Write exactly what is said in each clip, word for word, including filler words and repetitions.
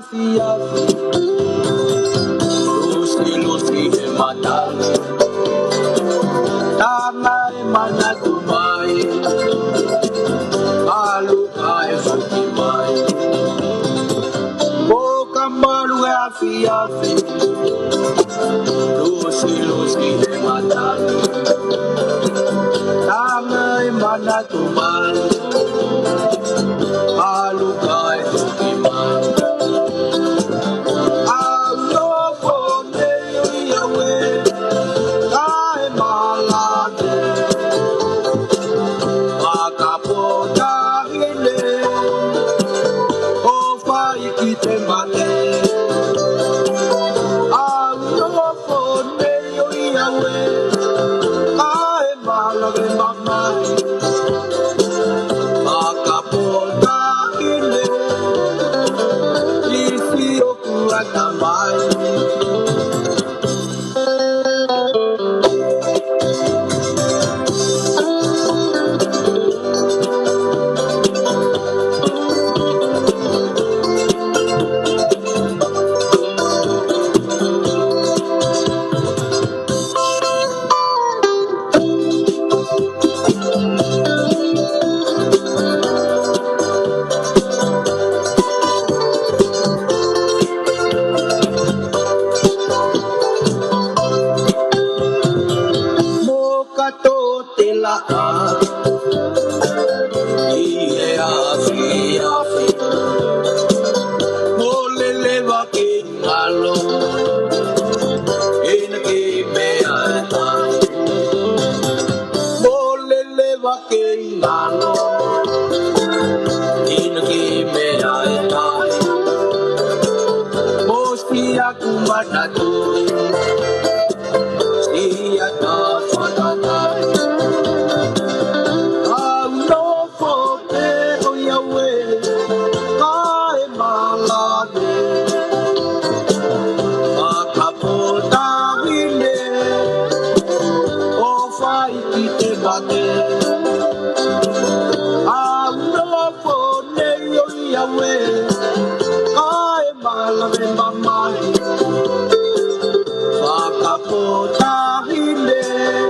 Siafi, lusilusi he mata. Tanga e manatu mai. Malu kae foki mai. Ko ka malu e afiafi. Lusilusi he mata. Tanga e manatu mai. Malu kae foki mai. Au nofo nei ʻo ʻiate au ē, kae malave. Fakapōtahi lelei, ʻo fai ki te mate. Au nofo nei ʻo ʻiate au ē, kae malave mamahi. Fakapōtahi lelei, ʻi siʻoku ʻatamai. Mo ka tō te laʻā ʻi he afiafi. Mo leleva ke ngalo, ʻi he kiʻi meʻa ʻe taha. Mo leleva ke ngalo, ʻi he kiʻi meʻa ʻe taha. Mo siʻaku manatu, siʻa ta fakatai. Au nofo pē ʻo ʻiate au ē, kae malave. Fakapōtahi lelei, ʻo fai ki te mate. Au nofo nei ʻo ʻiate au ē, kae malave mamahi. Fakapōtahi lelei,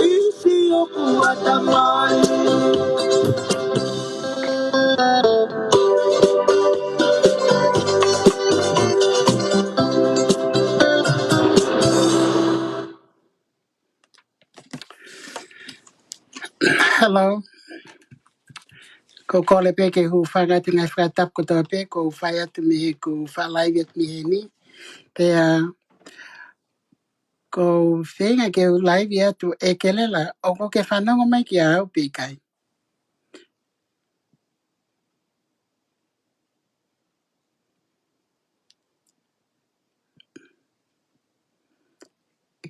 ʻi siʻoku ʻatamai. Hello. ʻOku ou kole pē ke u hūfanga atu he ngaahi fakatapu kotoa pē, ʻoku ou fai atu mei he, ʻoku ou faʻa live atu mei heni. Pea ʻoku ou feinga ke u live atu ē Kelela, ʻoku ke fanongo mai kiate au pe ʻikai?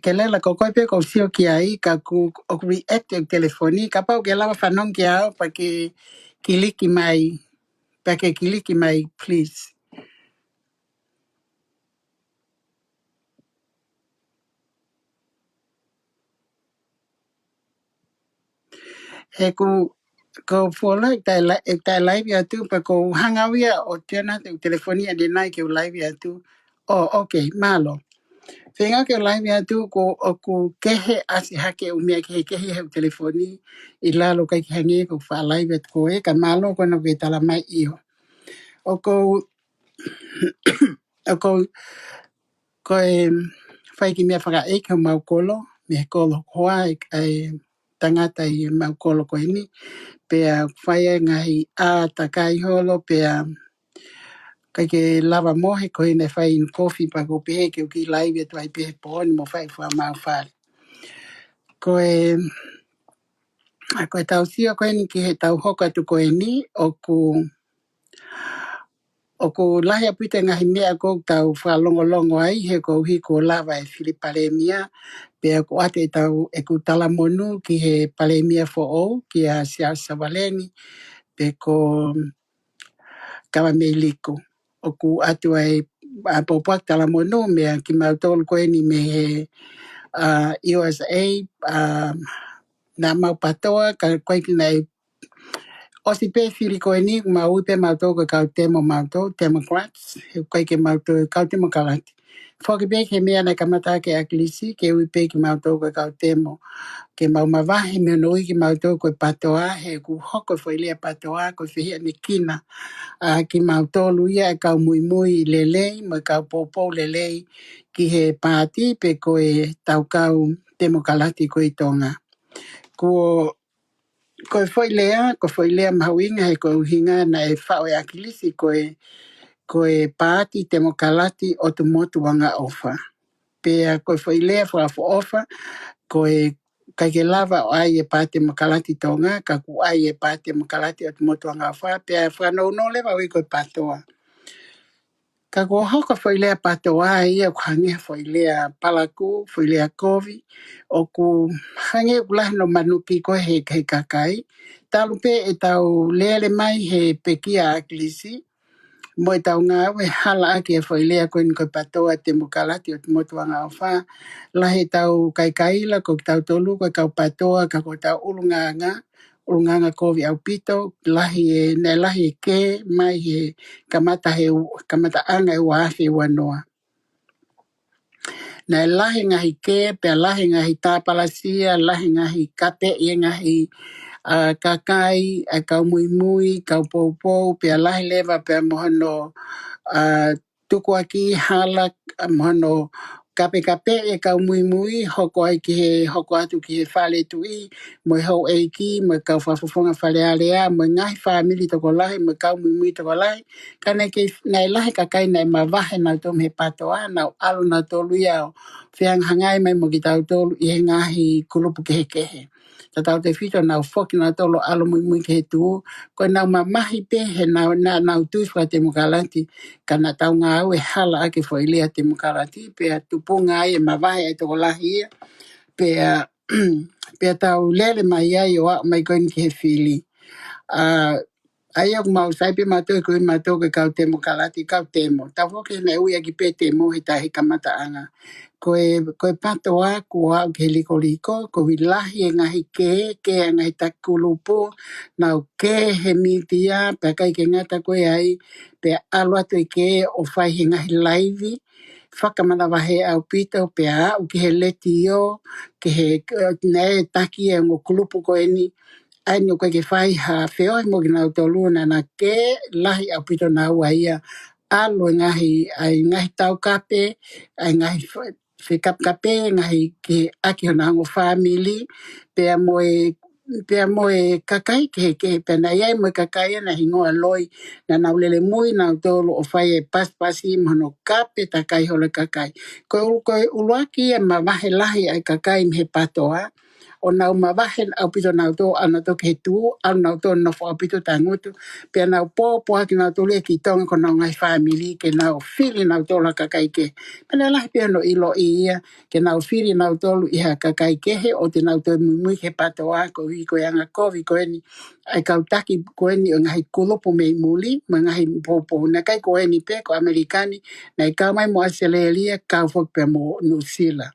Kelela, ko koe pē ʻoku ou sio ki ai, ka ʻoku, ʻoku react e telefoni, kapau ʻoku ke lava fanongo kiate au, pea ke kiliki mai, pea ke kiliki mai, please. He ʻoku, ʻoku ou fuoloa ʻeku taʻe la-, ʻeku taʻe live atu, pea ʻoku ou hanga au ia ʻo turn off ʻeku telefoni ʻanenai ke u live atu. Oh, okay, mālō. Feinga ke u live atu, ʻoku, ʻoku kehe ʻasi hake ʻū meʻa kehekehe he telefoni ʻi lalo, ʻikai ke hangē ʻoku ou faʻa live atu ko ē, ka mālō ko hono ke tala mai ʻio. ʻOku ou ʻOku ou, ko e fai kiʻi meʻa fakaʻeiki homau kolo, mei he kolo hoa ʻa e, ʻa e tangata ʻi homau kolo ko eni, pea fai e ngaahi ʻātakai holo, pea ʻikai ke lava mohe ko eni fai ʻi he kofi, pea ʻoku ou pehē ke u kiʻi live atu ai pē he pooni mo fai fua mau fale. Ko e, ʻa, ko e tau sio ko eni ki he tau hoko atu ko eni, ʻoku ʻoku lahi ʻaupito e ngaahi meʻa ʻoku tau fakalongolongo ai, he ʻoku ou hiki ʻo lava e fili palēmia, pea ʻoku ʻoatu ʻetau, ʻeku talamonū ki he palēmia foʻou, kia Siaosi Savaleni, pe ko Kavameiliku. ʻOku ʻoatu ai ʻa e pōpoaki talamonū meia kimautolu ko eni mei he, ʻa, U S A, ʻa, naʻa mau pātoa, ka ko e kiʻi naʻe ʻOsi pē fili ko eni, mau ui pē mautolu ko e kau temo mautolu, Democrats, he ʻoku ʻikai ke mautolu kau Temokalati. Foki pē ki he meʻa naʻe kamata ʻaki ʻe ʻAkilisi, ke ui pē kimautolu ko e kau temo. Ke mau mavahe mei hono ui kimautolu ko e PATOA, he ʻoku hoko e foʻi lea PATOA, ko e fehiʻanekina ʻa kimautolu ia ʻa e kau muimui lelei, mo e kau poupou lelei, ki he paati pe ko e tau kau Temokalati ko ē ʻi Tonga. Kuo, ko e foʻi lea, ko e foʻi lea mahuʻinga he ko e ʻuhinga naʻe faʻu ʻe ʻAkilisi ko e, ko e paati Temokalati ʻOtu Motu Angaʻofa. Pea ko e foʻi lea fakaʻofoʻofa, ko e ʻikai ke lava ʻo ʻai e paati Temokalati Tonga, ka kuo ʻai e paati Temokalati ʻOtu Motu Angaʻofa, pea fakanounou leva ʻo ui ko e PATOA. Ka kuo hoko e foʻi lea PATOA ia ʻoku hangē ha foʻi lea palakū, foʻi lea kovi, ʻoku hangē ʻoku lahi hono manuki ko ē he, he kakai. Talu pē ʻetau lele mai he pekia ʻa ʻAkilisi, mo ʻetau ngāue hala ʻaki e foʻi lea ko eni ko e PATOA Temokalati ʻOtu Motu Angaʻofa. Lahi ʻetau kaikaila ko kitautolu ko e kau PATOA ka ko ʻetau ʻulungaanga, ʻulungaanga kovi ʻaupito, lahi e, naʻe lahi e kē mai he kamata he u-, kamataʻanga ʻe ua afe ua noa. Naʻe lahi e ngaahi kē, pea lahi e ngaahi tāpalasia, lahi e ngaahi kapeʻi e ngaahi, ʻa, kakai, ʻa e kau muimui, kau poupou, pea lahi leva pea mo hono, ʻa, tukuakiʻi hala, ʻa, mo hono kapekapeʻi e kau muimui, hoko ai ki he, hoko atu ki he fale tuʻi, mo e houʻeiki, mo e kau fakafofonga Fale Alea, mo e ngaahi fāmili tokolahi, mo e kau muimui tokolahi, ka naʻe kei, naʻe lahi e kakai naʻe mavahe nautolu mei he PATOA, nau ʻalu nautolu ia ʻo fehangahangai mai mo kitautolu ʻi he ngaahi kulupu kehekehe. Tautautefito nau foki nautolu ʻo ʻalu muimui ki he tuʻu, ko ʻenau mamahi pē he nau, naʻa nau tui fakatemokalati, ka naʻa tau ngāue hala ʻaki e foʻi lea temokalati, pea tupunga ai e mavahe ʻa e tokolahi ia, pea, pea tau lele mai ai ʻo aʻu mai ko eni ki he fili. ʻA, ʻa ia ʻoku mau sai pē mautolu ko e mautolu ko e kau temokalati, kau temo. Tau foki he naʻe ui ʻaki pē temo he taʻe he kamataʻanga. Ko e, ko e PATOA kuo aʻu ki he likoliko, koeʻuhi lahi e ngaahi kē, kē ʻa e ngaahi taki kulupu, nau kē he mītia, pea ʻikai ke ngata ko ia ai, pea ʻalu atu e kē ʻo fai he ngaahi laivi, fakamanavahē ʻaupito, pea aʻu ki he letiō, ki he, naʻe taki e ongo kulupu ko eni, ʻa eni ʻoku ʻikai ke fai ha feohi mo kinautolu naʻa na kē lahi ʻaupito naua ia. ʻAlu e ngaahi, ʻa e ngaahi taukape, ʻa e ngaahi fe-, fekapekape, ngaahi ke ʻaki honau ongo fāmili, pea mo e, pea mo e kakai kehekehe, pea naʻe ʻi ai mo e kakai ʻa e hingoa loi, naʻa nau lele mui nautolu ʻo fai e pasipasi mo hono kape takai holo e kakai. Ko e ʻulu-, ko e ʻuluaki ia mavahe lahi ʻa e kakai mei he PATOA, ʻo nau mavahe ʻaupito nautolu, ʻalu nautolu ki he tuʻu, ʻalu nautolu nofo ʻaupito tangutu, pea nau pōpoaki nautolu ia ki Tonga ko honau ngaahi fāmili, ke nau fili nautolu ha kakai kehe. Pea naʻe lahi pē hono ʻiloʻi ia, ke nau fili nautolu ʻi ha kakai kehe, ʻo te nau toe muimui ki he PATOA, koeʻuhi ko e anga kovi ko eni, ʻa e kau taki ko eni ʻo e ngaahi kulupu mei muli, mo e ngaahi poupou. Naʻe ʻikai ko eni pē, ko ʻAmelika ni, naʻe kau mai mo ʻAositelēlia, kau foki pea mo Nuʻusila.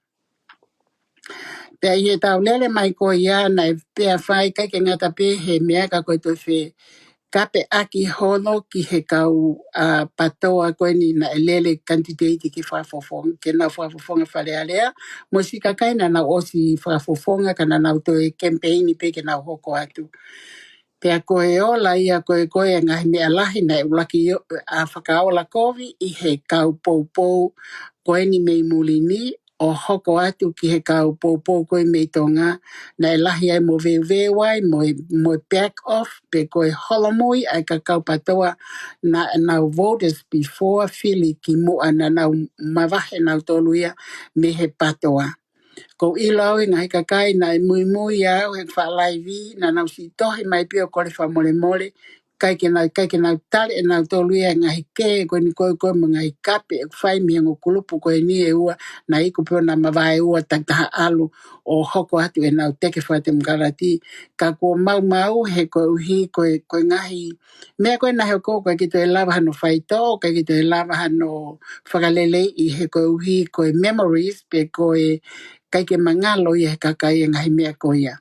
Pea ʻi heʻetau lele mai ko ia naʻe pea fai ʻikai ke ngata pē he meʻa ka ko e toe fekapeʻaki holo ki he kau, ʻa, PATOA ko eni naʻe lele kanititeiti ke fakafofonga, ke nau fakafofonga Fale Alea, mo e siʻi kakai naʻa nau ʻosi fakafofonga ka naʻa nau toe kemipeini pē ke nau hoko atu. Pea ko e ola ia ko e, ko e ngaahi meʻa lahi naʻe ʻuluaki ʻo, ʻa, fakaola kovi ʻi he kau poupou ko eni mei muli ni, ʻo hoko atu ki he kau poupou ko ē mei Tonga, naʻe lahi ai mo veuveu ai, mo e, mo e back off, pe ko e holomui ʻa e kakai PATOA naʻa nau voters before fili kimuʻa naʻa nau mavahe nautolu ia mei he PATOA. ʻOku ou ʻilo au e ngaahi kakai naʻe muimui au he fakalaivi, naʻa nau siʻi tohi mai pē ʻo kole fakamolemole, ʻikai ke nau, ʻikai ke nau tali ʻe nautolu ia e ngaahi kē ko eni ko ē ko ē mo e ngaahi kape ʻoku fai mei he ongo kulupu ko eni ʻe ua, naʻe iku pē ʻo na mavahe ʻe ua takitaha ʻalu ʻo hoko atu ʻenau teke fakatemokalati, ka kuo maumau he koeʻuhi ko e, ko e ngaahi meʻa ko ē naʻe hoko ʻoku ʻikai ke toe lava hano faitoʻo, ʻikai ke toe lava hano fakaleleiʻi he koeʻuhi ko e memories pe ko e, ʻikai ke mangalo ia he kakai e ngaahi meʻa ko ia.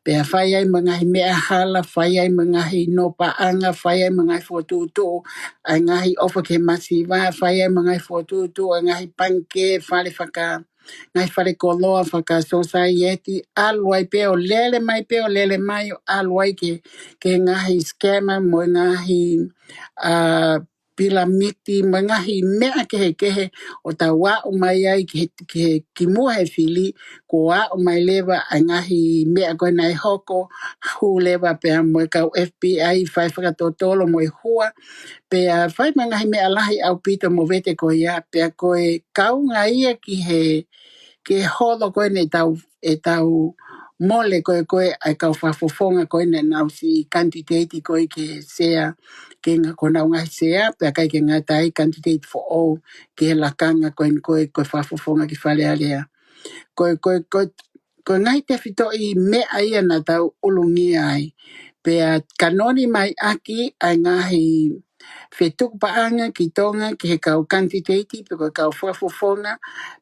Pea fai ai mo e ngaahi meʻa hala, fai ai mo e ngaahi nōpaʻanga, fai ai mo e ngaahi fokotuʻutuʻu ʻa e ngaahi ʻofa ki he masiva, fai ai mo e ngaahi fokotuʻutuʻu ʻa e ngaahi pangikē, fale faka, ngaahi fale koloa fakasōsaieti, ʻalu ai pē ʻo lele mai pē ʻo lele mai ʻo ʻalu ai ki he, ki he ngaahi scammer mo e ngaahi, ʻa, pilamiti mo e ngaahi meʻa kehekehe ʻo tau aʻu mai ai ki he, ki he kimuʻa he fili, kuo aʻu mai leva ʻa e ngaahi meʻa ko ē naʻe hoko, hū leva pea mo e kau FBI fai fakatotolo mo e hua, pea fai mo e ngaahi meʻa lahi ʻaupito mo vete ko ia, pea ko e kaunga ia ki he, ki he holo ko ē ʻetau, ʻetau mole ko ē ko ē ʻa e kau fakafofonga ko ē naʻa nau siʻi kanititeiti ko ē ki he sea, ki he ngaahi, ko honau ngaahi sea, pea ʻikai ke ngata ai kanititeiti foʻou ki he lakanga ko ē ko ē ko e fakafofonga ki Fale Alea. Ko e, ko e, ko e, ko e ngaahi tefitoʻi meʻa ia naʻa tau ʻulungia ai. Pea kanoni mai ʻaki ʻa e ngaahi fetukupaʻanga ki Tonga, ki he kau kanititeiti, pe ko e kau fakafofonga,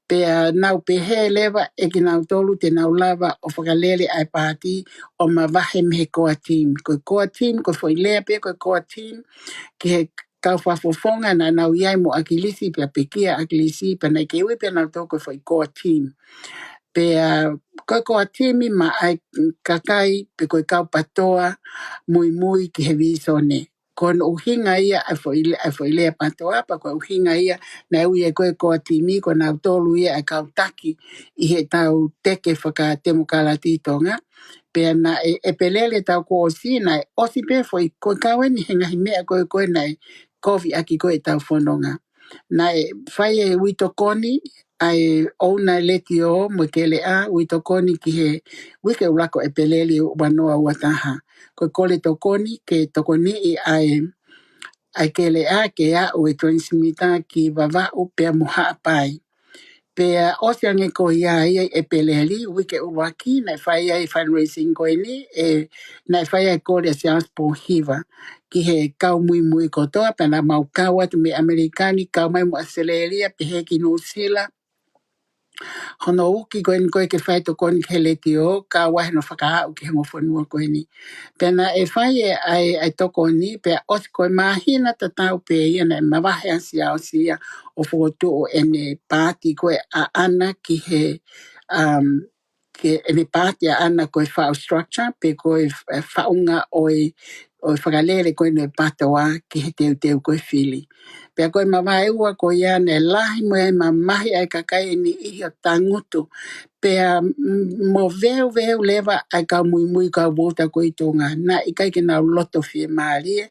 pea nau pehē leva ʻe kinautolu te nau lava ʻo fakalele ʻa e paati ʻo mavahe mei he core team. Ko e core team, ko e foʻi lea pē, ko e core team, ki he kau fakafofonga naʻa nau ʻi ai mo ʻAkilisi, pea pekia ʻAkilisi, pea naʻe kei ui pē nautolu ko e foʻi core team. Pea ko e core team maʻa e kakai, pe ko e kau patoa, muimui ki he vīsone. Ko hono ʻuhinga ia ʻa e foʻi le-, ʻa e foʻi lea patoa, pea ko e ʻuhinga ia naʻe ui ai ko e core team, ko nautolu ia ʻa e kau taki ʻi heʻetau teke fakatemokalati ʻi Tonga. Pea naʻe, ʻEpeleli taʻu kuo ʻosi, naʻe ʻosi pē foʻi, ko e kau eni he ngaahi meʻa ko ē ko ē naʻe kovi ʻaki ko ē ʻetau fononga. Naʻe fai e uitokoni ʻa e ʻouna e letiō mo e keleʻa, uitokoni ki he uike ʻuluaki ʻo ʻEpeleli ua noa ua taha. Ko e kole tokoni, ke tokoniʻi ʻa e, ʻa e keleʻa ke aʻu e transmitter ki Vavaʻu pea mo Haʻapai. Pea ʻosi ange ko ia ia ʻi ʻEpeleli, uike ʻuluaki, naʻe fai ai e fundraising ko eni, ē, naʻe fai ai e kole ʻa Siaosi Pōhiva ki he kau muimui kotoa, pea naʻa mau kau atu mei ʻAmelika ni, kau mai mo ʻAositelēlia, pehē ki Nuʻusila. Hono uki ko eni ko ē ke fai tokoni ki he letiō, kau ai hono fakaaʻu ki he ongo fonua ko eni. Pea naʻe fai e, ʻa e, ʻa e tokoni, pea ʻosi ko e māhina tatau pē ia naʻe mavahe ʻa Siaosi ia ʻo fokotuʻu ʻene paati ko ē ʻaʻana ki he, um, ki heʻene paati ʻaʻana ko e faʻu structure, pe ko e f-, e faʻunga ʻo e, ʻo e fakalele ko eni e patoa ki he teuteu ko ē fili. Pea ko e mavaeua ko ia naʻe lahi mo e mamahi ʻa e kakai ʻe niʻihi ʻo tangutu. Pea m-, moveuveu leva ʻa e kau muimui kau vouti ko ē ʻi Tonga. Naʻe ʻikai ke nau loto fiemālie.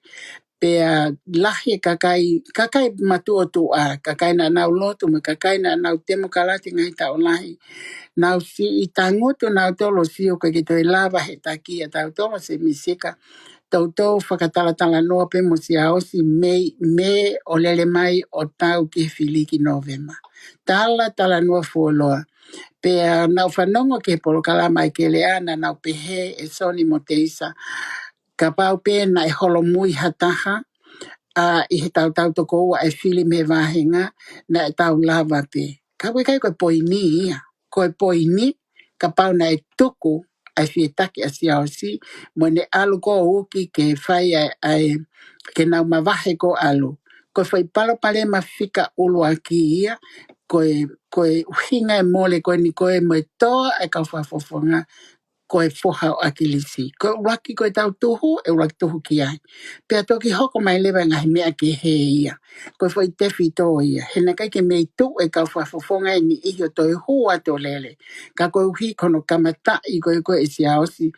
Pea lahi e kakai, kakai matuʻotuʻa, kakai naʻa nau lotu mo e kakai naʻa nau temokalati ngaahi taʻu lahi. Nau siʻi tangutu nautolu ʻo sio ʻoku ʻikai ke toe lava he taki ʻa tautolu ʻa Semisika. Toutou fakatalatalanoa pē mo Siaosi mei, mei ʻo lele mai ʻo tau ki he fili ki Nōvema. Talatalanoa fuoloa. Pea naʻa ku fanongo ki he polokalama ʻa e keleʻa naʻa nau pehē ʻe Soni mo Teisa, kapau pē naʻe holomui ha taha, ʻa, ʻi he tautau toko ua ʻa e fili mei he vāhenga, naʻa tau lava pē. Ka ʻoku ʻikai ko e poini ia. Ko e poini, kapau naʻe tuku ʻa e fie taki ʻa Siaosi, mo ʻene ʻalu ko ē ʻo uki ke fai ʻa e, ʻa e, ke nau mavahe ko ē ʻalu. Ko e foʻi palopalema fika ʻuluaki ia, ko e, ko e ʻuhinga e mole ko eni ko ē mo e tō ʻa e kau fakafofonga, ko e foha ʻo ʻAkilisi. Ko e ʻuluaki ko ē ʻetau tuhu, ʻe ʻuluaki tuhu ki ai. Pea toki hoko mai leva e ngaahi meʻa kehe ia. Ko e foʻi tefito ia. He naʻe ʻikai ke mei tuʻu e kau fakafofonga ʻe niʻihi ʻo toe hū atu ʻo lele. Ka koeʻuhi ko hono kamataʻi ko ē ko ē ʻe Siaosi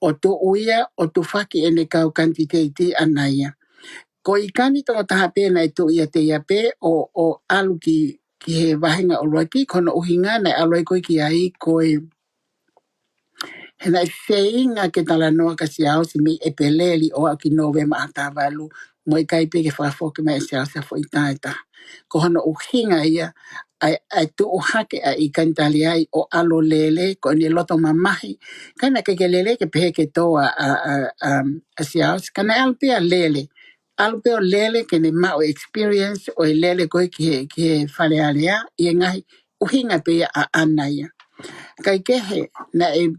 ʻo tuʻu ia, ʻo tufaki ʻene kau kanititeiti ʻaʻana ia. Ko e ʻikai ko e tokotaha pē naʻe tuʻu ia te ia pē ʻo, ʻo ʻalu ki, ki he vāhenga ʻuluaki, ko hono ʻuhinga naʻe ʻalu ai ko ē ki ai ko e, he naʻe feinga ke talanoa kia Siaosi mei ʻEpeleli ʻo aʻu ki Nōvema ʻaho taha valu, mo e ʻikai pē ke fakafoki mai ʻe Siaosi ha foʻi tā ʻe taha. Ko hono ʻuhinga ia, ʻa e, ʻa e tuʻu hake ʻa e ʻikai tali ai ʻo ʻalu ʻo lele, ko ʻene loto mamahi, ka naʻe ʻikai ke lele ke pehē ke tō ʻa, ʻa, ʻa, ʻa, ʻa Siaosi, ka naʻe ʻalu pē ʻo lele. ʻAlu pē ʻo lele ke ne maʻu experience ʻo e lele ko ē ki he, ki he Fale Alea, ʻi he ngaahi ʻuhinga pē ia ʻaʻana ia. Kaikehe, naʻe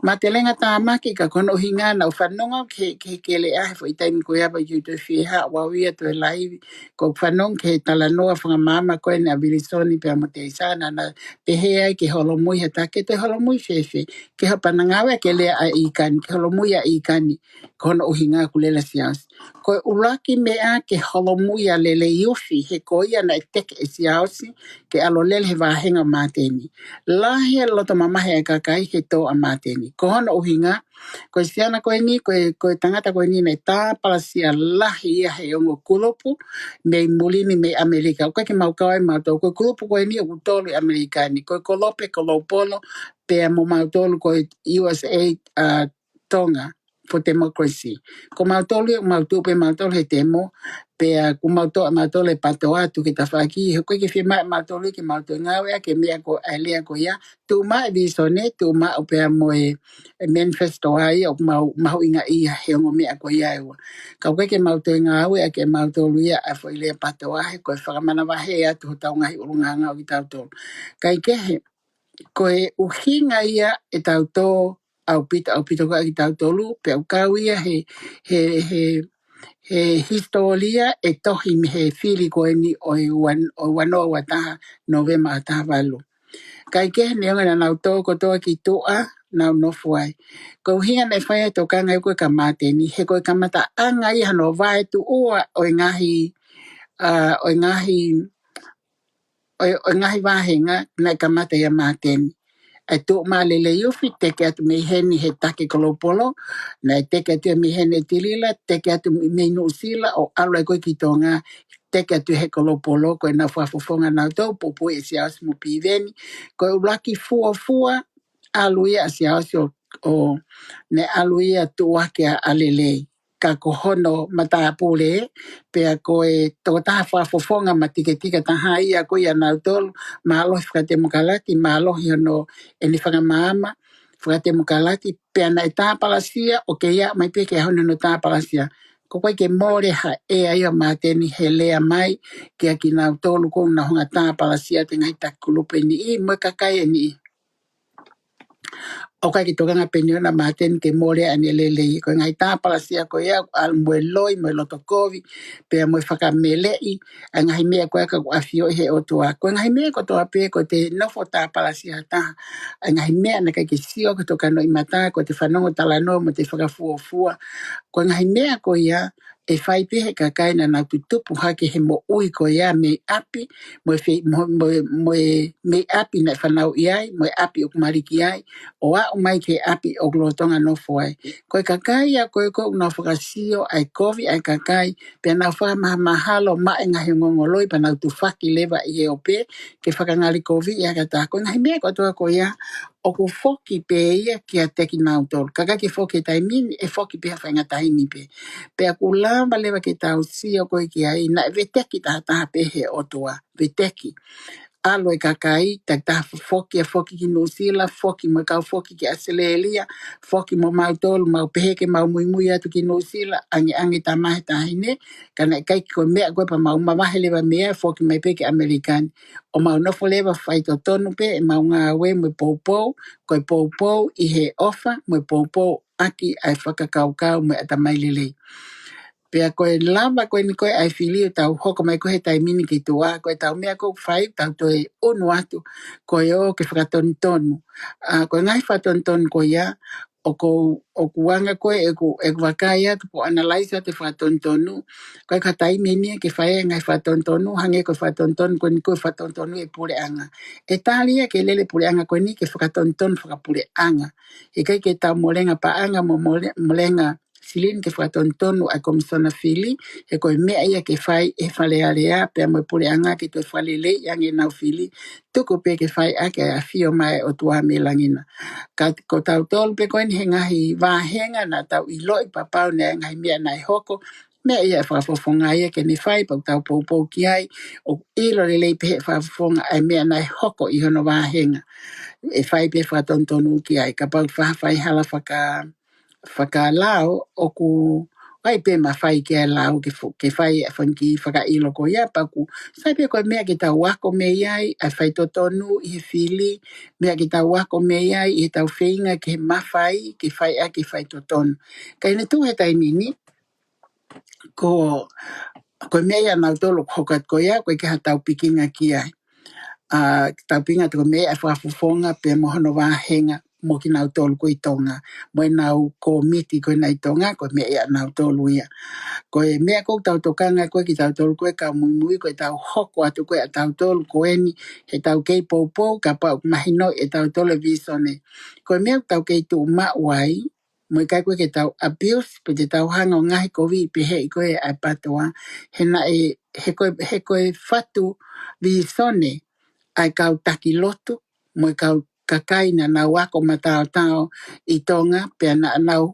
matelenga tāmaki ka ko hono ʻuhinga naʻa ku fanongo ki he, ki he keleʻa he foʻi taimi ko ia pea ʻikai toe fie haʻu au ia ʻo toe laivi. Ko ʻeku fanongo ki he talanoa fakamaama ko eni ʻa Vilisoni pea mo Teisana naʻa na pehē ai ke holomui ha taha, ke toe holomui fēfē, ke hapa na ngāue ke lea ʻa ʻIkani, ke holomui ʻa ʻIkani, ko hono ʻuhinga ʻoku lele ʻa Siaosi. Ko e ʻuluaki meʻa ke holomui ʻa Leleiufi, he ko ia naʻe teke ʻe Siaosi ke ʻalu ʻo lele he vāhenga ʻo Māteni. Lahi e loto mamahi ʻa e kakai he tō ʻa Māteni. Ko hono ʻuhinga, ko e siana ko eni, ko e, ko e tangata ko eni naʻe tāpalasia lahi ia he ongo kulupu, mei muli ni mei ʻAmelika. ʻOku ʻikai ke mau kau ai mautolu, ko e kulupu ko eni ʻoku tolu ʻi ʻAmelika ni. Ko e Kolope, Kolopolo, pea mo mautolu ko e U S A, ʻa, Tonga for Democracy. Ko mautolu ia, mau tuʻu pē mautolu he temo, pea kuo mau toʻo mautolu e PATOA, Tuʻi Tafaʻaki, he ʻoku ʻikai ke fiemaʻu mautolu ke mau toe ngāueʻaki e meʻa ko e lea ko ia, tuʻu maʻu e visone, tuʻu maʻu pea mo e, e manifesto ʻa ia, ʻoku mau mahuʻingaʻia he ongo meʻa ko ia ʻe ua. Ka ʻoku ʻikai ke mau toe ngāueʻaki ʻe mautolu ia ʻa e foʻi lea PATOA, he ko e fakamanavahē atu hotau ngaahi ʻulungaanga ʻo kitautolu. Kaikehe, ko e ʻuhinga ia ʻetau tō ʻaupito, ʻaupito ko ē kitautolu, pea ʻoku kau ia he, he, he, he hisitōlia e tohi mei he fili ko eni ʻo e ua, ʻo e ua noa ua taha, Nōvema ʻa taha valu. Kaikehe neongo naʻa nau tō kotoa ki tuʻa, nau nofo ai. Ko e ʻuhinga naʻe fai ai e tokanga ia ko ē kia Māteni, he ko e kamataʻanga ia hono vaetuʻua ʻo e ngaahi, ʻa, ʻo e ngaahi ʻo e, ʻo e ngaahi vāhenga naʻe kamata ia Māteni. ʻA e tuʻu maʻu ʻa Leleiufi, teke atu mei heni he Taki Kolopolo, naʻe teke atu ia mei heni ʻe Tilila, teke atu mei Nuʻusila, ʻo ʻalu ai ko ē ki Tonga, teke atu he Kolopolo, ko ʻenau fakafofonga nautolu, pupui ʻe Siaosi mo Piveni, ko e ʻuluaki fuofua, ʻalu ia ʻa Siaosi ʻo, ʻo, naʻe ʻalu ia tuʻuaki ʻa, ʻa Lelei. Ka ko hono matāpule, pea ko e tokotaha fakafofonga matiketika taha ia ko ia nautolu, mālohi fakatemokalati, mālohi hono ʻene fakamaama fakatemokalati, pea naʻe tāpalasia, ʻoku kei aʻu mai pē ki he ʻaho ni hono tāpalasia. Ko e ʻikai ke mole ha ʻea ia ʻo Māteni he lea mai, kia kinautolu ko ē naʻa nau hanga ʻo tāpalasia ʻa e ngaahi taki kulupu ʻe niʻihi, mo e kakai ʻe niʻihi. ʻOku ʻikai ke tokanga pē eni ʻa Māteni ke mole ʻa ʻene lelei. Ko e ngaahi tāpalasia ko ia, ʻa mo e loi, mo e loto kovi, pea mo e fakameleʻi, ʻa e ngaahi meʻa ko ia ka ʻoku ʻafioʻi he ʻOtua. Ko e ngaahi meʻa kotoa pē, ko ʻete nofo tāpalasia ha taha. ʻA e ngaahi meʻa naʻe ʻikai ke sio ki hoto kanoʻimata, ko ʻete fanongo talanoa, mo ʻete fakafuofua. Ko e ngaahi meʻa ko ia, ʻe fai pē he kakai naʻa nau tutupu hake he moʻui ko ia mei ʻapi, mo e fei-, mo, mo, mo e mei ʻapi naʻe fanauʻi ai, mo e ʻapi ʻoku maliki ai, ʻo aʻu mai ki he ʻapi ʻoku lolotonga nofo ai. Ko e kakai ia ko ē ʻoku nau fakasio ʻa e kovi ʻa e kakai, pea nau fakamahamahalo maʻu e ngaahi ongoongoloi pea nau tufaki leva ʻi he ope, ke fakangalikoviʻi ʻa e kakai. Ko e ngaahi meʻa kotoa ko ia, ʻoku foki pē ia kiate kinautolu. Ka ʻikai ke foki he taimi ni, ʻe foki pē ha faʻahinga taimi pē. Pea ʻoku lava leva ke tau sio ko ē ki ai, naʻe veteki tahataha pē he ʻOtua, veteki. ʻAlu e kakai, takitaha foki ʻa foki ki Nuʻusila, foki mo e kau foki ki ʻAositelēlia, foki mo mautolu, mau pehē ke mau muimui atu ki Nuʻusila, ʻangeʻange tama he taʻahine, ka naʻe ʻikai ke ko e meʻa ko ē pea mau mavahe leva mei ai, foki mai pē ki ʻAmelika ni. ʻO mau nofo leva faitotonu pē ʻemau ngāue mo e poupou, ko e poupou ʻi he ʻofa, mo e poupou ʻaki ʻa e fakakaukau mo e ʻatamai lelei. Pea ko e lava ko eni ko ē ʻa e fili ʻo tau hoko mai ko ē he taimi ni ki tuʻa, ko ʻetau meʻa ko ē ʻoku fai, tau toe ʻunu atu, ko e ō ke fakatonutonu. ʻA, ko e ngaahi fakatonutonu ko ia, ʻoku, ʻoku anga ko ē ʻeku, ʻeku vakai atu pe ko e analyze atu e fakatonutonu. Ko e ka taimi eni ke fai e ngaahi fakatonutonu, hangē ko e fakatonutonu ko eni ko e fakatonutonu e puleʻanga. ʻE tali ia ke lele puleʻanga ko eni ke fakatonutonu fakapuleʻanga. ʻIkai ke tau molenga paʻanga mo mole-, molenga silini ke fakatonutonu ʻa e Komisona Fili, he ko e meʻa ia ke fai ʻe he Fale Alea, pea mo e puleʻanga ke toe fakaleleiʻi ange ʻenau fili, tuku pē ke fai ʻaki ʻa e ʻafio mai ʻa e ʻOtua mei langi na. Ka ko tautolu pē ko eni he ngaahi vāhenga naʻa tau ʻiloʻi pea pau naʻe ngaahi meʻa naʻe hoko, meʻa ia ʻe fakafofonga ia ke ne fai pea tau poupou ki ai, ʻo ʻilo lelei pē he fakafofonga ʻa e meʻa naʻe hoko ʻi hono vāhenga. ʻE fai pē fakatonutonu ki ai, kapau ʻe fai hala faka-, fakalao ʻoku, ʻai pē mafai ke lau ke fo-, ke fai e fanga kiʻi fakaʻilo ko ia, pea ʻoku sai pē ko e meʻa ke tau ako mei ai, ʻa e faitotonu ʻi he fili, meʻa ke tau ako mei ai ʻi heʻetau feinga ke mafai ke fai ʻaki e faitotonu. Ka ʻi he tuʻu he taimi ni, ko, ko e meʻa ia ʻanautolu ʻoku hoko atu ko ia, ʻoku ʻikai ke ʻi ai haʻatau pikinga ki ai. ʻA, tau pikinga atu ko e meʻa ʻa e fakafofonga pea mo hono vāhenga mo kinautolu ko ē ʻi Tonga, mo ʻenau kōmiti ko ena ʻi Tonga, ko e meʻa ia ʻanautolu ia. Ko e meʻa ʻoku tau tokanga ko ē kitautolu ko ē kau muimui, ko ʻetau hoko atu ko ē ʻatautolu ko eni, heʻetau kei poupou, kapau ʻoku mahinoʻi ʻe tautolu e vīsone. Ko e meʻa ʻoku tau kei tuʻu maʻu ai, mo e ʻikai ko ē ke tau abuse, pe te tau hanga ʻo ngaohikoviʻi pehē ko ē ʻa e PTOA, he naʻe, he ko e, he ko e fatu vīsone ʻa e kau taki lotu, mo e kau kakai naʻa nau ako mataotao ʻi Tonga, pea naʻa nau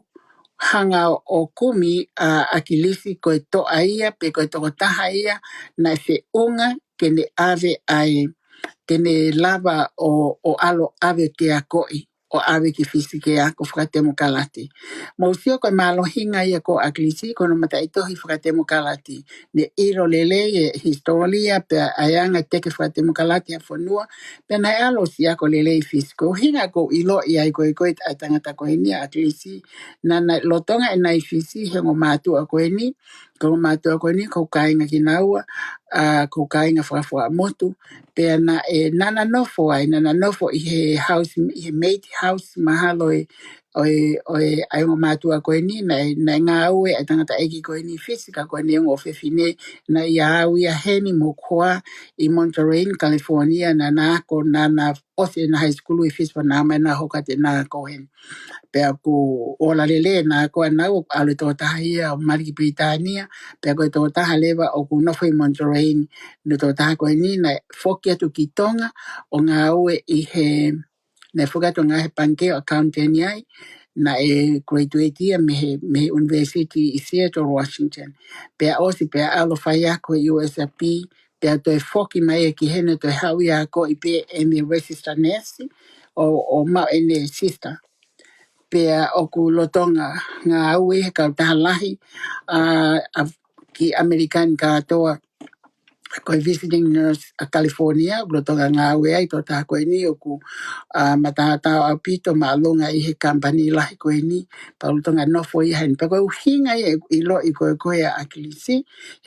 hanga ʻo kumi ʻa ʻAkilisi ko e toʻa ia, pe ko e tokotaha ia, naʻe feʻunga ke ne ʻave ʻa e, ke ne lava ʻo, ʻo ʻalu ʻo ʻave ke akoʻi, ʻo ʻave ki Fisi ke ako fakatemokalati. Mou sio ko e mālohinga ia ko ʻAkilisi, ko hono mataʻitohi fakatemokalati. Ne ʻilo lelei e hisitōlia pea ʻa e anga e teke fakatemokalati ʻa e fonua, pea naʻe ʻalu ʻo ʻosi ako lelei ʻi Fisi. Ko e ʻuhinga ʻoku ou ʻiloʻi ai ko ē ko ē ʻa e tangata ko eni ʻa ʻAkilisi, naʻa na lolotonga ʻena ʻi Fisi he ongo mātuʻa ko eni, ko e ongo mātuʻa ko eni, ko e kāinga kinaua, ʻa, ko e kāinga fakafoʻamotu, pea naʻe, naʻa na nofo ai, naʻa na nofo ʻi he house, ʻi he maid house mahalo ʻo e, ʻo e, ʻo e, ʻa e ongo mātuʻa ko eni, naʻe, naʻe ngāue ʻa e tangataʻeiki ko eni ʻi Fisi, ka ko ʻene ongo ʻofefine, naʻe ʻi ai ʻa e heni mo e hoa ʻi Monterey, California, naʻa na ako, naʻa na ʻosi ʻena high school ʻi Fisi, pea naʻa na hoko atu ʻena ako heni. Pea ʻoku ola lelei ʻena ako ʻanaua, ʻalu e tokotaha ia ʻo mali ki Pilitānia, pea ko e tokotaha leva ʻoku nofo ʻi Monterey, naʻe tokotaha ko eni, naʻe foki atu ki Tonga, ʻo ngāue ʻi he, naʻe foki atu ʻo ngāue he pangikē ʻo accountant ai, naʻe graduate ia mei he, mei he university ʻi Seattle, Washington. Pea ʻosi pea ʻalu ʻo faiako he U S A P, pea toe foki mai ia ki heni toe haʻu ia ʻo akoʻi pē ʻene register nurse, ʻo, ʻo maʻu ʻene sister. Pea ʻoku lolotonga ngāue he kautaha lahi, ʻa, ʻa, ki ʻAmelika ni kātoa, ko e visiting nurse ʻa California, ʻoku lolotonga ngāue ai e tokotaha ko eni ʻoku, ʻa, mataotao ʻaupito māʻolunga ʻi he company lahi ko eni, pea ʻoku lolotonga nofo ia heni. Pea ko e ʻuhinga ia ʻeku ʻiloʻi ko ē ko ē ʻa ʻAkilisi,